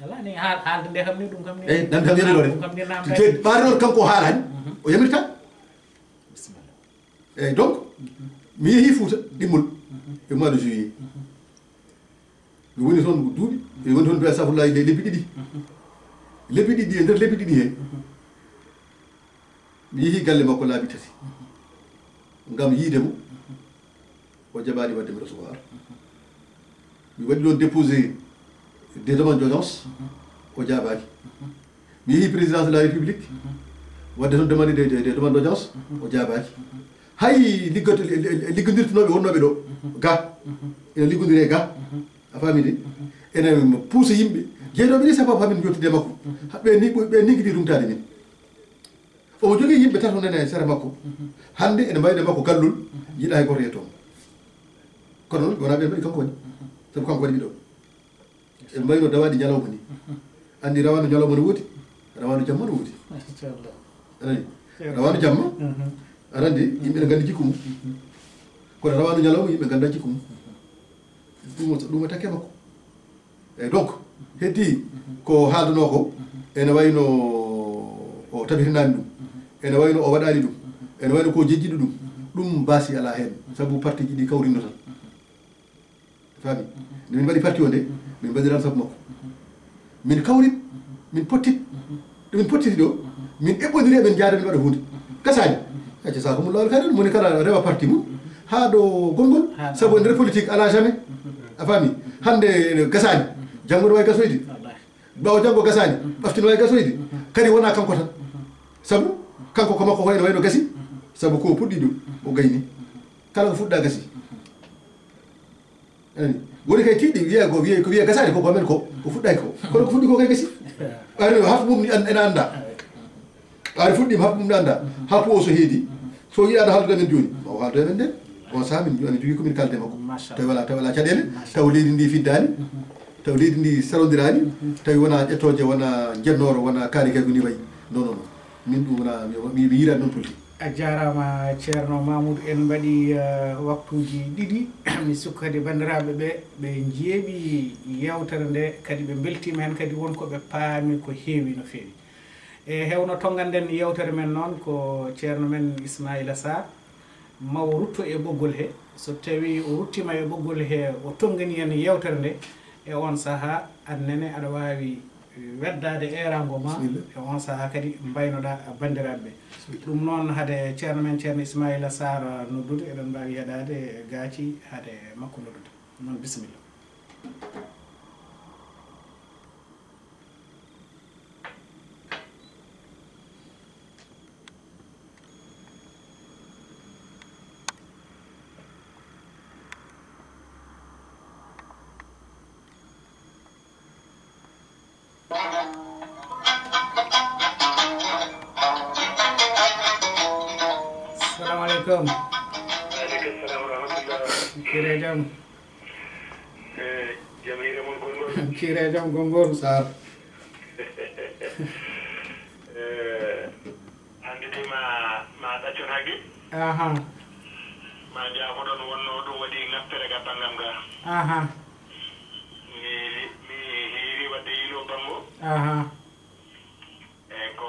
Alaa ni haal-, haalde nde kam ni, ɗum kam ni. Eyi, nande kam yamiroore. Ɗum kam ni naamndaaki. Te ɓaade noon kanko o haalaani, o yamirta. Bisimilla. Eyi, donc, mi yehii Fuuta ɗimmol e mois de juillet. Mi woni toon ko duuɓi, mi woni toon mbiya safullaaji ɗe lebbi ɗiɗi. Lebbi ɗiɗi, e nder lebbi ɗiɗi hee, mi yehii galle makko laabi tati. Ngam yiide mo, o jaɓaani waɗde mi recevoir. Mi waɗi ɗoon déposé des demandes d'audience, o jaabaaki. Mi yehi présidence de la République, waɗde toon demande de, de, de demande d'audience, o jaabaaki. Hay liggoto-, li-, li-, liggondirtunooɓe wonnooɓe ɗo, ga, ene liggondiri e ga, a faami de? Ene puusa yimɓe, jeynooɓe ɗi sabu hamin yottude e makko. Ɓe ni, ɓe ni kadi rumtaade min. Omo jogii yimɓe tato nana e sera makko. Hannde ene mbayde makko gallol, yiɗaa hay gooto yettomo. Kono noon, wonaa ɓe mbaɗi kanko waɗi. Sabu kanko waɗi ɓe ɗo. En mbayno dawaaɗi ñalawma ni. Anndi rawaandu ñalawma no woodi, rawaandu jamma no woodi. Machallah. Aɗa anndi? Rawaandu jamma, aɗa anndi, yimɓe ne nganndi jikku mum. Kono rawaandu ñalawma, yimɓe nganndaa jikku mum. Ɗum o, ɗum o takke makko. Eyi, donc, heddi ko haaldanoo ko, ene wayno o tabitinaani ɗum, ene wayno o waɗaani ɗum, ene wayno ko jejjiɗo ɗum, ɗum mbaasi alaa heen, sabu parti ji ɗi kawrinno tan. Faami? Nde min mbaɗi parti o nde, min mbaɗiraano sabu makko. Min kawri, min potti, ɗo min pottiti ɗo, min eɓɓondiri, eɓen njaada, min mbaɗa huunde. Gasaani. Acca, sa ko mum laawol kadi, moni kala rewa parti mum, haa ɗo gonngol, sabu e nder politique alaa jamais. A faami? Hannde gasaani, janngo no waawi gasoyde. Ɓaawo janngo gasaani, ɓaftin no waawi gasoyde. Kadi wonaa kanko tan. Sabu kanko ko makko ko ene wayno gasi, sabu ko puɗɗi ɗum, o gayni. Kala ko fuɗɗa gasi. Anani? Woni kay tiiɗi, wiya ko, wiya ko, wiya gasaani ko, ko men ko, ko fuɗɗaaki ko. Kono ko fuɗɗi ko kay gasi. Ari haf mum ni an-, ena annda. Ari fuɗɗiima haf mum ne annda. Haf o so heedi. So yiɗaano haaldude men jooni, ma o haaldo e men nden. On saha min, min jogii ko min kaalde makko. Machallah. Tawi wala, tawi wala caɗeele, machallah, tawi leydi ndi fiddaani, tawi leydi ndi sarondiraani, tawi wona ƴettooje, wona njennooro, wona kaari kay ko ni wayi. Non, non, non. Min ɗum wona, mi, mi, mi yiɗaani noon politique. A jaaraama, Ceerno Mamoudou. En mbaɗi, eh, waktuuji ɗiɗi. Mi sukka kadi banndiraaɓe ɓe, ɓe njeeɓi yeewtere nde, kadi ɓe mbeltiima heen, kadi won ko ɓe paami ko heewi no feewi. E hewno tonnganɗen yeewtere men noon ko Ceerno men Ismaila Sarr, ma o rutto e ɓoggol he. So tawii o ruttiima e ɓoggol he, o tonngani en yeewtere nde, e oon sahaa, aan nene aɗa waawi weddaade eeraango ma. Bisimilla. E oon sahaa kadi mbaynoɗaa banndiraaɓe ɓe. Bisimilla. Ɗum noon, hade ceerno men, ceerno Ismaila Sarr noddude, eɗen mbaawi heɗaade gaaci hade makko noddude. Ɗum noon, bisimilla. Salamu aleykum. Waaleykum salam wa rahmatullah. Kiire jam. Eh, jam hiire mon gongol. Kiire jam gongol, Sarr. Eh, hannde de ma, ma ɗaccon haqqe. Aha. Ma jaafoɗon wonno ɗum waɗi ŋappere ga banngam ga. Aha. Mi, mi heeri waɗde yilo banngo. Aha. Eyi, ko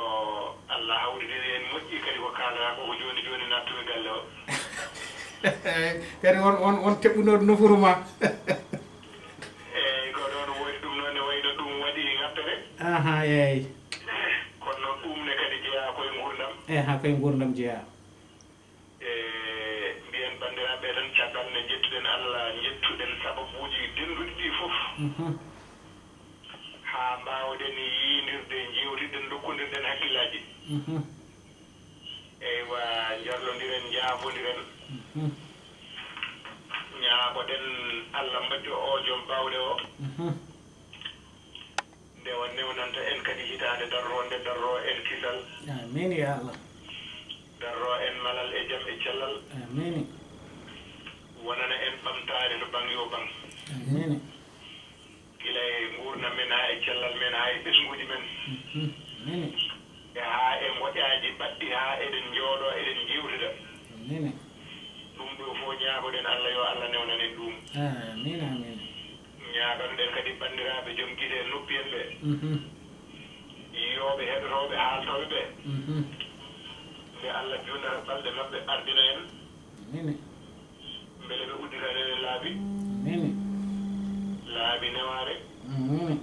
Allah hawridini en moƴƴi, kadi ko kaalata ko, ko jooni jooni nattumi galle o. Kadi on, on, on teɓɓunooɗo nofuru ma. Eyi, ko ɗoon woni ɗum noon, ne wayno ɗum waɗi ŋappere. Aha, eyi. Kono noon ɗum ne kadi jeyaa koye nguurndam. Eyi, ha koye nguurndam jeyaa. E mbiyen banndiraaɓe tan, caggal nde njettuɗen Allah, njettuɗen sababuuji dennduɗi ɗi fof, mhm, haa mbaawɗen yiindirde, njeewtiɗen, ndokkondirɗen hakkillaaji. Mhm. Eywa, njarlondiren, njaafondiren, mhm, ñaagoɗen Allah moƴƴo o, joom baawɗe o. Mhm. Nde o newnanta en kadi hitaande darroonde, darro en kisal. Amiin, ya Allah. Darro en malal e jam e cellal. Amiin. Wonana en ɓamtaare no baŋ yo baŋ. Amiin. Gila e nguurndam men, haa e cellal men, haa e ɓesnguuji men. Mhm. Amiin. E haa e ngoƴaaji baɗɗi, haa eɗen njooɗo, eɗen njeewtida. Amiin. Ɗum ɗo fof ñaagoɗen Allah, yo Allah newnan en ɗum. Amiin, amiin. Ñaaganoɗen kadi banndiraaɓe joom gite e noppi en ɓe. Mhm. Yiyooɓe, heɗotooɓe, haaltooɓe ɓe. Mhm. Nde Allah juutnata balɗe maɓɓe, ardina en. Amiin. Mbele ɓe udditana en laabi. Amiin. Laabi newaare. Amiin.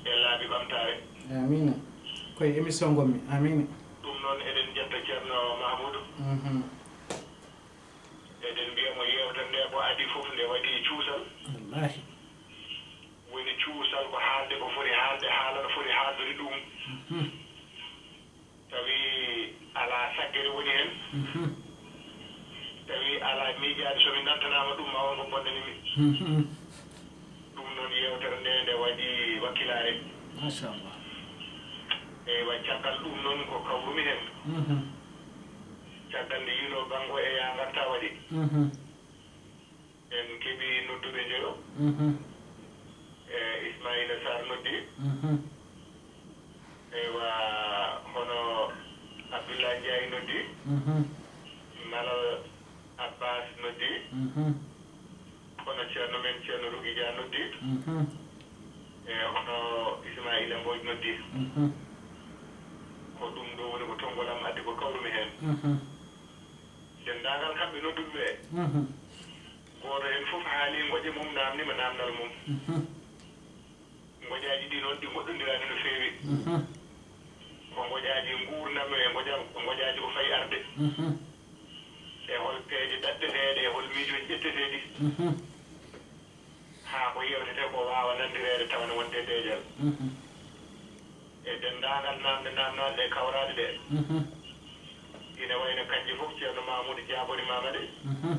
E laabi ɓamtaare. Amiin. Koye émission ngonmi. Amiin. Ɗum noon eɗen njetta Ceerno Mahmoudou. Mhm. Eɗen mbiya mo yeewtere nde ko adii fof nde waɗi cuusal. Wallaahi. Woni cuusal ko haalde ko foti haalde, haala no foti haaldude ɗum. Mhm. Tawi alaa saggere woni heen. Mhm. Tawi alaa miijaade, so mi nantanaama ɗum, ma won ko bonnani mi. Mhm. Ɗum noon, yeewtere nde, nde waɗi wakkilaare. Machallah. Eywa, caggal ɗum noon, ko kawrumi heen. Mhm. Caggal nde yilo banngo e yaa ngarta waɗi. Mhm. En keɓi nodduɓe njoyo. Mhm. E Ismaila Sarr noddi. Mhm. Eywa, hono Abdoulaye Ndiaye noddi. Mhm. Malal Abbas noddi. Mhm. Hono ceerno men, ceerno Rugi Dia noddi. Mhm. E hono Ismaila Mbodj noddi. Mhm. Ko ɗum ɗo woni ko tonngol am addi ko kawrumi heen. Mhm. Denndaangal kamɓe nodduɓe ɓe. Mhm. Gooto heen fof haali ngoƴe mum, naamnima naamnal mum. Mhm. Ngoƴaaji ɗi noon, ɗi ngoɗɗondiraani no feewi. Mhm. Ko ngoƴaaji nguurndam e ngoƴa-, ko ngoƴaaji ko fayi arde. Mhm. E hol peeje daɗɗeteeɗe, e hol miijooji ƴetteteeɗi. Mhm. Haa ko yeewtetee ko waawa nanndireede tawa ne wonde deejal. Mhm. E denndaangal naamnde naamnaaɗe ɗe kawraaɗe ɗe. Mhm. Ina wayno kanje fof Ceerno Mamoudou jaaborimaama ɗe. Mhm.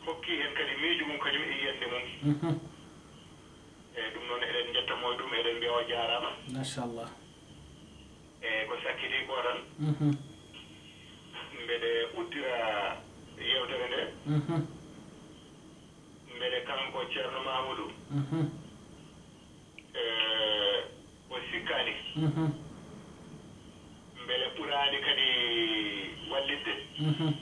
Hokki heen kadi miijo mum kañum e yiyannde mum. Mhm. Eyi, ɗum noon eɗen njetta mo e ɗum, eɗen mbiya o jaaraama. Machallah. Eyi, ko sakkiti ko tan, mhm, mbeɗe uddira yeewtere nde. Mhm. Mbele kanko Ceerno Mamoudou, mhm, e, o sikkaani. Mhm. Mbele ɓuraani kadi Mhm.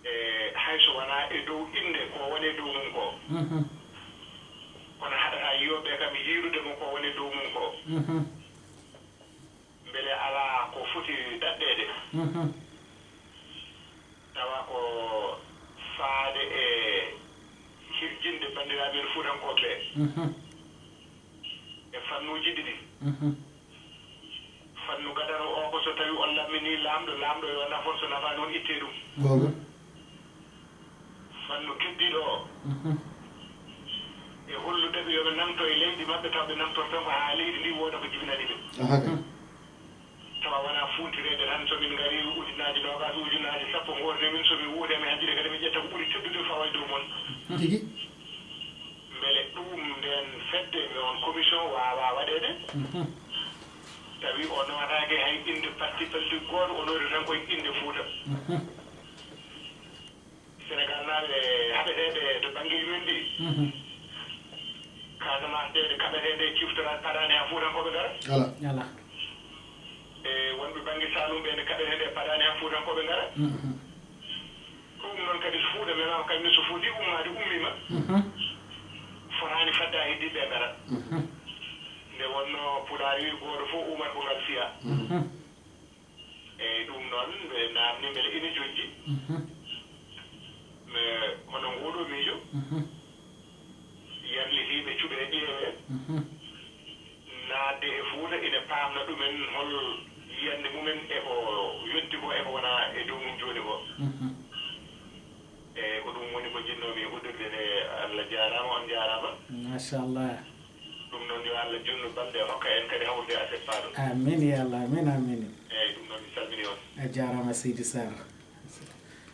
E hay so wonaa e dow innde ko woni e dow mum ko. Mhm. Kono haɗataa yiyooɓe kam yiirude mo ko woni e dow mum ko. Mhm. Mbele alaa ko foti daɗɗeede? Mhm. Tawa ko faade e hirjinde banndiraaɓe men Fuutankooɓe ɓe. Mhm. E fannuuji ɗiɗi. Mhm. Fannu gadano o ko so tawi on lamminii laamɗo, laamɗo yo nafor, so nafaani on ittee ɗum. Goonga. Fannu keddiiɗo o, mhm, e hollude ɓe yo ɓe nangto e leydi maɓɓe, taw ɓe nangtorto tan ko haa leydi ndi wooda ko jibinani ɓe. Aha, kay. Tawa wonaa fuuntireede tan, so min ngarii ujunnaaji noogaas, ujunnaaji sappo ngootee min, so min wuuree mi hajjire kadi mi ƴetta ko ɓuri teddude fawa e dow mon. Tigi. Mbele ɗum ndeen fedde, mi on commission waawaa waɗeede? Mhm. Tawi o nootaaki hay innde parti politique gooto, o nooti tan ko e innde Fuuta. Mhm. Senegal naaɓe haɓeteeɓe to banngeeji men ɗi. Mhm. Casamance ɗe, ɗe kaɓeteeɗe ciftoraade paɗaani haa Fuutankooɓe ngara. Alaa. Alaa. E wonɓe bannge Saalum ɓe, ɗe kaɓeteeɗe paɗaani haa Fuutankooɓe ngara. Mhm. Ɗum noon kadi so Fuuta memaama, kañum ne so foti ummaade, ummiima, mhm, fotaani fadde haa heddiiɓe ɓe ngara. Mhm. Nde wonnoo Pulaar wi gooto fof umat ko ngal fiya. Mhm. Eeyi, ɗum noon, ɓe naamni mbele ina jojji. Mhm. Mais hono nguu ɗoo miijo, mhm, yarlitiiɓe cuɓee ƴeewee, mhm, naatde e Fuuta, ina paamna ɗumen hol yiyannde mumen e ko yonti ko, e ko wona e dow mum jooni ko. Mhm. Eeyi, ko ɗum woni ko njiɗnoo-mi uddirde nde. Allah jaaraama, on njaaraama. Machallah. Ɗum noon, yo Allah junnu balɗe, hokka en kadi hawrude aset paaɗo. Amin ya Allah, amin, amin. Eeyi, ɗum noon, mi salmini on. A jaaraama, Seydi Sarr.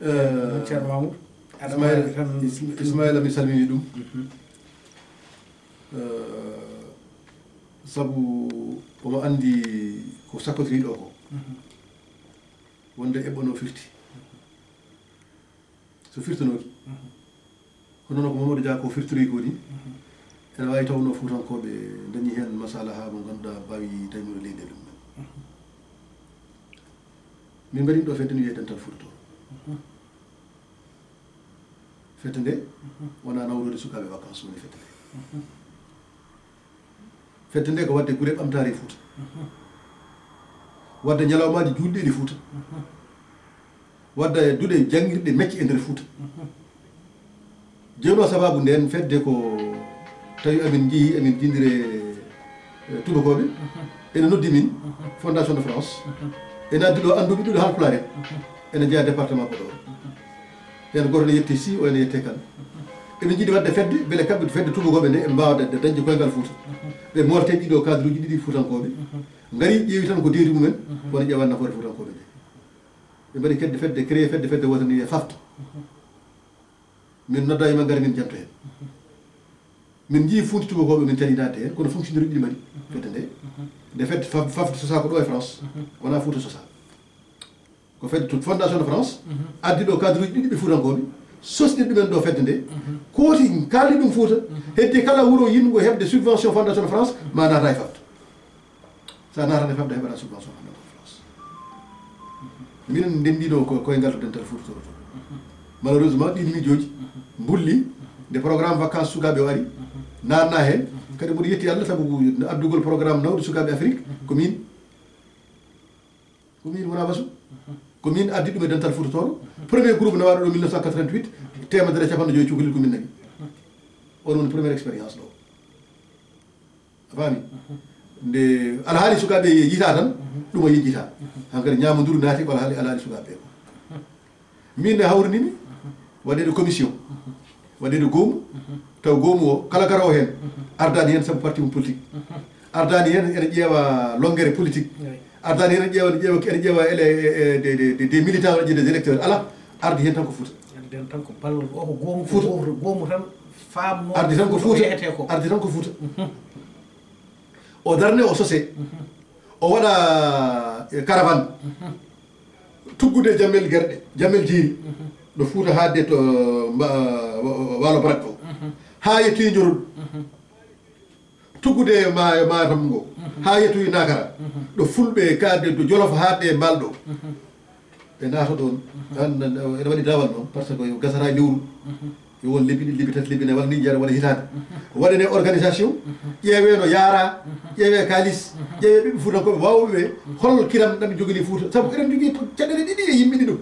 Eh, ɗum, Ceerno Mamour, aɗa Ismaila, waawi tan Is-, Ismaila, mi salmini ɗum. Mhm. Eh, sabu omo anndi ko sakkotirii ɗo ko. Mhm. Wonde eɓɓo no firti. So firtanooki, mhm, hono no ko Mamadou Dia ko firtori ko ni, mhm, ene waawi tawnoo Fuutankooɓe ndañi heen masalaha mo ngannduɗaa mbaawi taƴnude leyɗeele mum en. Mhm. Min mbaɗi ɗo fedde no wiyee Dental Fuuta Tooro. Mhm. Fedde nde, mhm, wonaa nawrude sukaaɓe vacances woni fedde nde. Mhm. Fedde nde ko waɗde gure ɓamtaare e Fuuta. Waɗde ñalawmaaji juulɗi e Fuuta. Waɗde duɗe janngirɗe mecce e nder Fuuta. Jooni o sababu nden fedde ko tawi amin njehi, amin jindiri e, e tubakooɓe. Ene noddi min, Fondation de France. Ene addi ɗo annduɓe ɗuuɗi Haalpulaar en. Ene jeyaa département Podor. Heen gooto ne yetti si, o ene yetti kala. Eɓe njiɗi waɗde fedde, mbele kamɓe fedde tuubakooɓe nde, ɓe mbaawa dañde, dañde koyngal Fuuta. Ɓe moofte ɗiɗo cadre uji ɗiɗi Fuutankooɓe. Ngari, ƴeewi tan ko deedi mumen, kono ƴeewaani nafoore Fuutankooɓe nde. Ɓe mbaɗi kedde fedde, créé fedde, fedde wootere ne wiyee FAFT. Min noddaa yimɓe ngara min njanto heen. Min njii Fuuta tuubakooɓe, min calii naatde heen, kono fonctionnaire uji ɗi mbaɗi fedde nde. Nde fedde FAFT, FAFT sosaa ko ɗo e France, wonaa Fuuta sosaa. Ko fedde to Fondation de France, addi ɗo cadre uji ɗiɗi ɓe Fuutankooɓe, sosni ɗumen ɗo fedde nde, kooti kaaldi ɗum Fuuta, heddi kala wuro yiɗngo heɓde subvention Fondation de France, ma naata e FAFT. Sa naatani e FAFT a heɓataa subvention Fondation de France. Minen ndenndiino ko koyngal to Dental Fuuta Tooro to. Malheureusement, ɗiin miijooji mbulli, nde programme vacances sukaaɓe o ari, naatnaa heen, kadi mboɗo yetti Allah sabu no addugol programme nawde sukaaɓe Afrique, ko miin. Ko miin wonaa Basu. Ko miin addi ɗum e Dental Fuuta Tooro. Premier groupe nawaaɗo ɗo mille neuf cent quatre-vingt-huit, teemedere e cappanɗe joy cukalel ko miin nawi. Oon woni première expérience ɗo. A faami? Nde alhaali sukaaɓe yitaa tan, ɗum o yejjitaa. Hankadi ñaamonduru naati ko alhaali, alhaali sukaaɓe ko. Min ne hawrinimi waɗeede commission, waɗeede goomu, taw goomu o, kala garoowo heen, ardaani heen sabu parti mum politique. Ardaani heen ene ƴeewa longere politique. Ardaani heen ene ƴeewa, ene ƴeewa, ene ƴeewa ele, e, e, des, des, des, des militants, walla des électeurs. Alaa, ardi heen tan ko Fuuta. Ardi heen tan ko ballo, o ko goomu, ko Fuuta. Goomu, goomu tan faamnoo. Ardi tan ko Fuuta. Wiyetee ko. Ardi tan ko Fuuta. O darne, o sose. O waɗa, e, caravane. Tuggude Jammel Gerɗe, Jammel Jeeri, ɗo Fuuta haaɗde to, mba-, wa-, wa-, Waalo Barak ɗo. Haa yettoyi Njorol. Tuggude maayo Matam ngo. Haa yettoyi Nakara. Ɗo Fulɓe kaaɗde to Jolof haaɗde e Mbaal ɗo. Ɓe naata ɗoon. An, an, ene waɗi daawal noon, par ce que yo gasata e lewru. Yo won lebbi ɗiɗi, lebbi tati, lebbi nayi, walla ni jeeɗa, walla hitaande. Waɗanee organisation, ƴeewee no yaara, ƴeewee kaalis, ƴeewee ɓiɓɓe Fuutankooɓe waawɓe ɓe, hol kiram ɗam ɓe njoganii Fuuta. Sabu eɗen njogii caɗeele ɗiɗi e yimɓe ɗiɗo,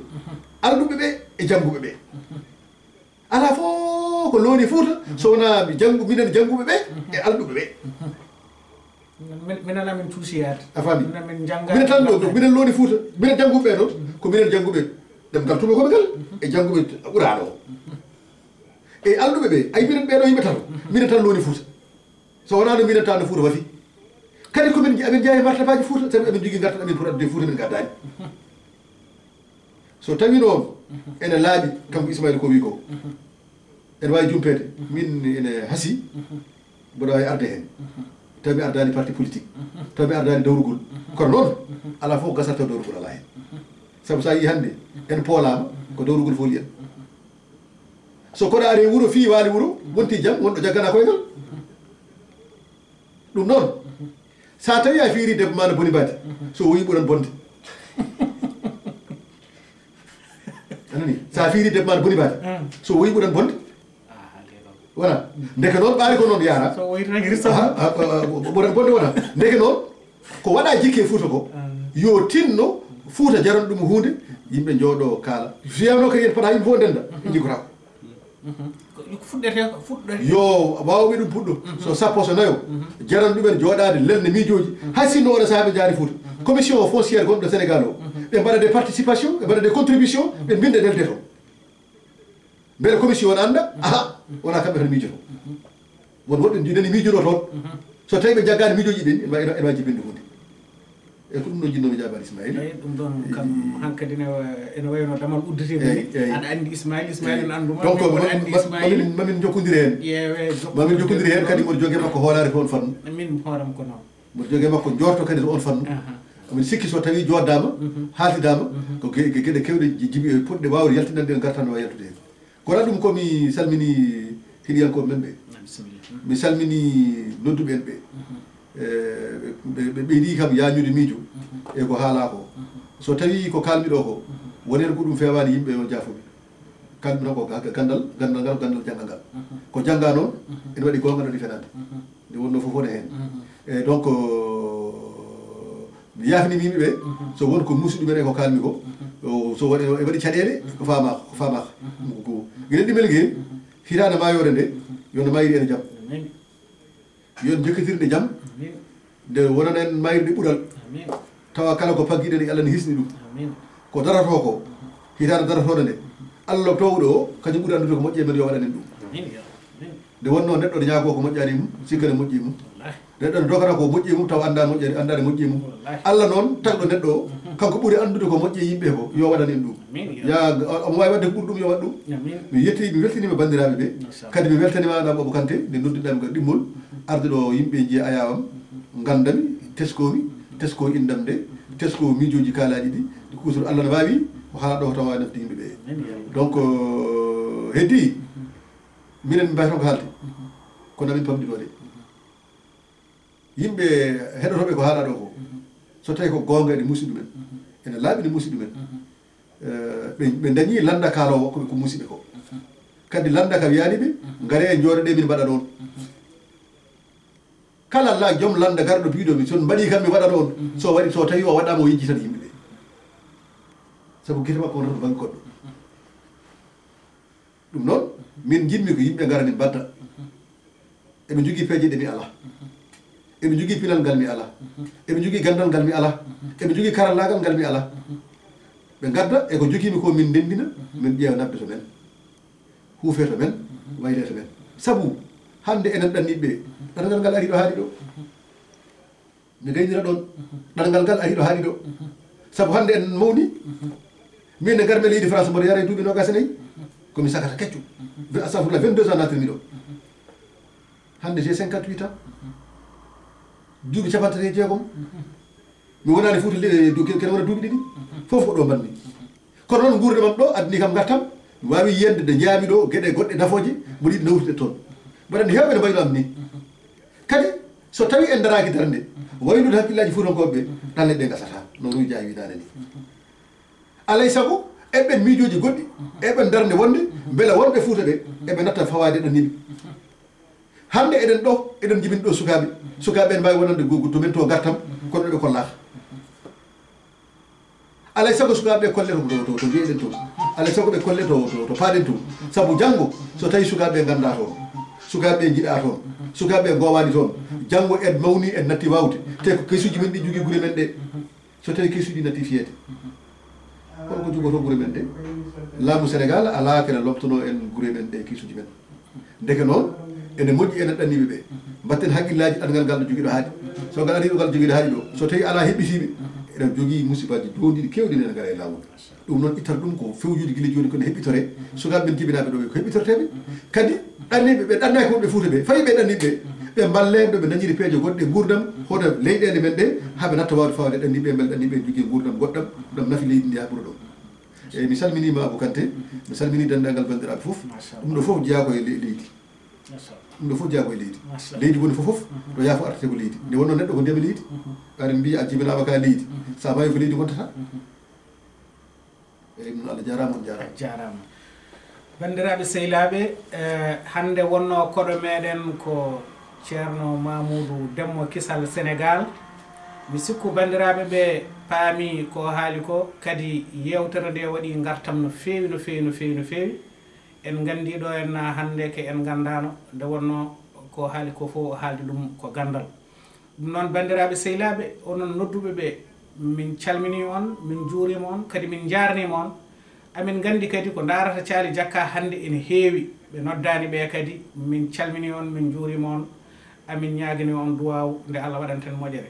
alɗuɓe ɓe e jannguɓe ɓe. Alaa fof ko looni Fuuta, so wonaa janngu-, minen jannguɓe ɓe e alɗuɓe ɓe. Min, minen amin cuusiyaade. A faami? Minen min njanngaade. Minen tan ɗo, minen looni Fuuta, minen jannguɓe ɓe ɗo, ko minen jannguɓe ɗemngal tuubakooɓe ngal, e jannguɓe Quraana o. E alɗuɓe ɓe, ay minen ɓe ɗo yimɓe tato, minen tan looni Fuuta. So wonaa no minen tan no Fuuta wafi. Kadi ko min, amin njeyaa e martabaaji Fuuta, sabu amin njogii ngartam amin pour addude Fuuta min ngaddaani. So tawii noon ene laaɓi, kanko Ismaila ko wii ko, ene waawi jumpeede, min ene hasii, mboɗo waawi arde heen. Tawi mi ardaani parti politique, tawi mi ardaani dawrugol. Kono noon, alaa fof ko gasata taw dawrugol alaa heen. Sabu so a yii hannde, en poolaama, ko dawrugol fooli en. So koɗo ari wuro fii waali wuro, wonti jam, wonɗo jaggana koyngal. Ɗum noon, so a tawi a fiiri debbo ma no boni mbaadi, so woyi ɓuran bonde. A nani? So a fiiri debbo ma no boni mbaadi, so woyi ɓuran bonde. Wona. Ndeke noon ɓaari ko noon yaara. So woyi tan risa. Aha, a, a, a, ɓuran bonde wona. Ndeke noon, ko waɗa jikke Fuuta ko, yo tinno Fuuta jaran ɗum huunde, yimɓe njooɗo kaala. Fiyano kadi en pata yimɓe fof ndenda, ɓe njiggotaako. Ko fuɗɗete, ko fuɗɗete. Yo waawɓe ɗum puɗɗo. So sappo, so nayo. Jaran ɗumen jooɗaade, lelna miijooji. Hay sinno oɗo sahaa ɓe njaari Fuuta. Commission foncière gonɗo Sénégal o. Ɓe mbaɗa des participations, ɓe mbaɗa des contributions, ɓe mbinda lelde to. Mbele commission o ne annda? Aha, wonaa kamɓe tan miijoto. Won woɗɓe njiɗani miijoto toon. So tawi ɓe njaggaani miijooji ɗin, ene waawi, ene waawi jibinde huunde. E ko ɗum ɗo njiɗnoomi jaabaade Ismaila. Eyi, ɗum ɗoon kam hankadi ne wa-, ene wayi no damal udditiiɓe ni. Eyi, eyi. Aɗa anndi Ismaila, Ismaila ne anndu ma, donc, min mboɗo anndi ma-, Ismaila. Mamin, mamin njokkondir heen. Ƴeewee, mamin njokkondir heen, kadi mboɗo jogii makko hoolaare ko on fannu. Min hooram ko noon. Mboɗo jogii makko njoorto kadi to on fannu. Aha. Amin sikki so tawi jooɗdaama, haaltidaama, ko ge-, ge-, geɗe keewɗe ji-, jibi e potɗe waawde yaltinande en ngartan no waawi yaltude heen. Kono ɗum ko mi salmini heɗiyankooɓe men ɓe. Ah, bisimilla. Mi salmini nodduɓe en ɓe. E, ɓe, ɓe, ɓe ɓeydi kam yaañude miijo e ko haalaa ko. So tawi ko kaalmi ɗo ko, woneen ko ɗum feewaani yimɓe, yo jaafo mi. Kaalmi ɗo ko ga-, ganndal, ganndal ngal, ganndal janngal ngal. Ko janngaa noon, ene waɗi goonga, ene waɗi fenaande. Nde wonnoo fof wona heen. E donc, mi yaafnii yimɓe ɓe, so won ko muusi ɗumen e ko kaalmi ko, o, so waɗi, e waɗi caɗeele, ko faamaaka, ko faamaaka. Ko, ko, gila ɗimel ngel, hitaande maayoore nde, yo no mayri en jam. Amin. Yo en njokkitir nde jam. Amin. Nde wonana en mayri nde ɓural. Amin. Tawa kala ko paggiɗen, yo Allah ne hisni ɗum. Amin. Ko darotoo ko, hitaande darotooɗo nde, Allah toowɗo o, kañum ɓuri anndude ko moƴƴi e men, yo waɗan en ɗum. Amin, ya Rabbi. Amin. Nde wonnoo neɗɗo ne ñaagoo ko moƴƴaani e mum, sikka ne moƴƴi e mum. Wallaahi. Neɗɗo ne dogana ko moƴƴi e mum, tawa anndaa moƴƴaani, anndaa ne moƴƴi e mum. Wallaahi. Allah noon, tagɗo neɗɗo o, kanko ɓuri anndude ko moƴƴi e yimɓe ko, yo waɗan en ɗum. Amin, ya Rabbi. Ya, omo waawi waɗde ko ɓuri ɗum, yo waɗ ɗum. Amin. Mi yetti, mi weltiniima banndiraaɓe ɓe. Machallah. Kadi mi weltaniima Amadou Abou Kanté, nde nodduɗaa mi ngam ɗimmol, arde ɗo yimɓe njiya ayawam, ngannda mi, tesko mi, tesko inndam nde, tesko miijooji kaalaaɗi ɗi, ɗi kuutor Allah no waawi, ko haalaa ɗo ko tawa waawi nafde yimɓe ɓe. Amin, ya Rabbi. Donc, euh, heddi, minen min mbawi tan ko haalde, kono amin pamɗi ɗo de. Yimɓe heɗotooɓe ko haalaa ɗo ko, so tawi ko goonga, ene muusi ɗumen, ene laaɓi, ene muusi ɗumen. Eh, ɓe, ɓe dañi lannda kaaloowo ko ɓe ko muusiɓe ko. Kadi lannda ka wiyaani ɓe, ngaree njooɗoɗee min mbaɗa ɗoon. Kala la, joom lannda garɗo biiɗo mi, so mbaɗi kam mi waɗa ɗoon. So waɗi, so tawi o waɗaama, o yejjitan yimɓe ɓe. Sabu gite makko wonata to bannge goɗɗo. Ɗum noon, min njiɗmi ko yimɓe ngara min mbadda. Eɓe njogii peeje ɗe mi alaa. Eɓe njogii pinal ngal mi alaa. Eɓe njogii ganndal ngal mi alaa. Eɓe njogii karallaagal ngal mi alaa. Ɓe ngadda e ko njogiimi ko, min ndenndina, min ƴeewa naɓde to men. Huufee to men, waylee to men. Sabu hannde enen ɗanniiɓe ɓe, ɗanngal ngal arii ɗo haaɗi ɗo. Mi gaynira ɗoon. Ɗanngal ngal arii ɗo haaɗi ɗo. Sabu hannde en mawni. Min ne ngarmi leydi France, mboɗo yara e duuɓi noogaas e nayi. Ko mi sakata kecco. Astafurlah, vingt-deux ans naatirmi ɗo. Hannde j'ai cinquante-huit ans. Duuɓi capanɗe tati e jeegom. Mi wonaani Fuuta le-, du-, ke-, kene wona duuɓi ɗiɗi. Fof ko ɗo mbaɗmi. Kono noon nguurndam am ɗo addani kam ngartam. Mi waawi yiyande nde njeyaa-mi ɗo, geɗe goɗɗe nafooje, mboɗo yiɗi nawtude toon. Mboɗo anndi heewɓe ne mbayno am ni. Kadi, so tawii en daraaki darnde, waylude hakkillaaji Fuutankooɓe ɓe, ɗalle ɗe ngasataa, no Ruuja wiyi naane ni. Alay sago eɓen miijooji goɗɗi, eɓen darnde wonde mbela wonɓe Fuuta ɓe eɓe natta fawaade ɗanniiɓe. Hannde eɗen ɗo, eɗen njibini ɗo sukaaɓe. Sukaaɓe ene mbaawi wonande go- to men to ngartam, kono ɓe kollaaka. Alay sago sukaaɓe ɓe kolle to, to, to, to mbiyeɗen to. Alay sago ɓe kolle to, to, to paaɗen to. Sabu janngo, so tawi sukaaɓe ɓe nganndaa toon, sukaaɓe ɓe njiɗaa toon, sukaaɓe ɓe ngoowaani toon, janngo en mawni, en natti waawde. Te ko kesuuji men ɗi njogii gure men ɗe. So tawi kesuuji natti fiyeede, hol ko jogotoo gure men ɗe? Laamu Senegaal alaa kene lomtonoo en gure men ɗe, kesuuji men. Ndeke noon, ene moƴƴi enen ɗanniiɓe ɓe, mbatten hakkillaaji ɗanngal ngal no jogii ɗo haaɗi. So ngal arii ɗo ngal jogii ɗo haaɗi ɗo, so tawi alaa heɓɓitiiɓe, eɗen jogii musibaaji doondiiɗi keewɗi ene ngara e laawol. Ɗum noon, ittan ɗum ko fewjude gila jooni, ko ene heɓɓitoree. Sukaaɓe men jibinaaɓe ɗo ɓe, ko heɓɓitorteeɓe. Kadi, ɗanniiɓe ɓe ɗannaaki wonɓe Fuuta ɓe, fawi ɓe ɗanniiɓe ɓe, ɓe mballee ɗo ɓe dañiri peeje goɗɗe nguurndam, hoto leyɗeele men ɗe, haa ɓe natta waawde fawde ɗanniiɓe ɓe, mbele ɗanniiɓe ɓe njogii nguurndam goɗɗam, ɗam nafi leydi ndi haa ɓura ɗo. Eeyi, mi salminiima Abou Kanté, mi salminii denndaangal banndiraaɓe fof. Machallah. Ɗum ɗo fof jeyaa ko e le- leydi. Machallah. Ɗum ɗo fof jeyaa ko e leydi. Machallah. Leydi woni fof fof, ɗo yaafo artete ko leydi. Nde wonnoo neɗɗo ko ndema leydi. Aɗa mbiya a jibinaama ka leydi. So a maayi ko leydi ngontata. Eeyi, ɗum noon Allah jaaraama, on jaaraama. Jaaraama. Banndiraaɓe sehilaaɓe, eh, hannde wonnoo koɗo meɗen ko Ceerno Mamoudou Demmo Kisal Senegaal. Mi sikku banndiraaɓe ɓe paami ko haali ko, kadi yeewtere nde waɗi ngartam no feewi, no feewi, no feewi, no feewi. En nganndi ɗo en hannde ke en nganndaano, nde wonnoo ko haali ko fof o haaldi ɗum ko ganndal. Ɗum noon, banndiraaɓe sehilaaɓe, onon nodduɓe ɓe, min calminii on, min njuuriima on, kadi min njaarniima on. Amin nganndi kadi ko ndaarata caali jakka hannde ene heewi. Ɓe noddaani ɓe kadi, min calminii on, min njuuriima on. Amin ñaaganii on duwaaw nde Allah waɗanta en moƴƴere.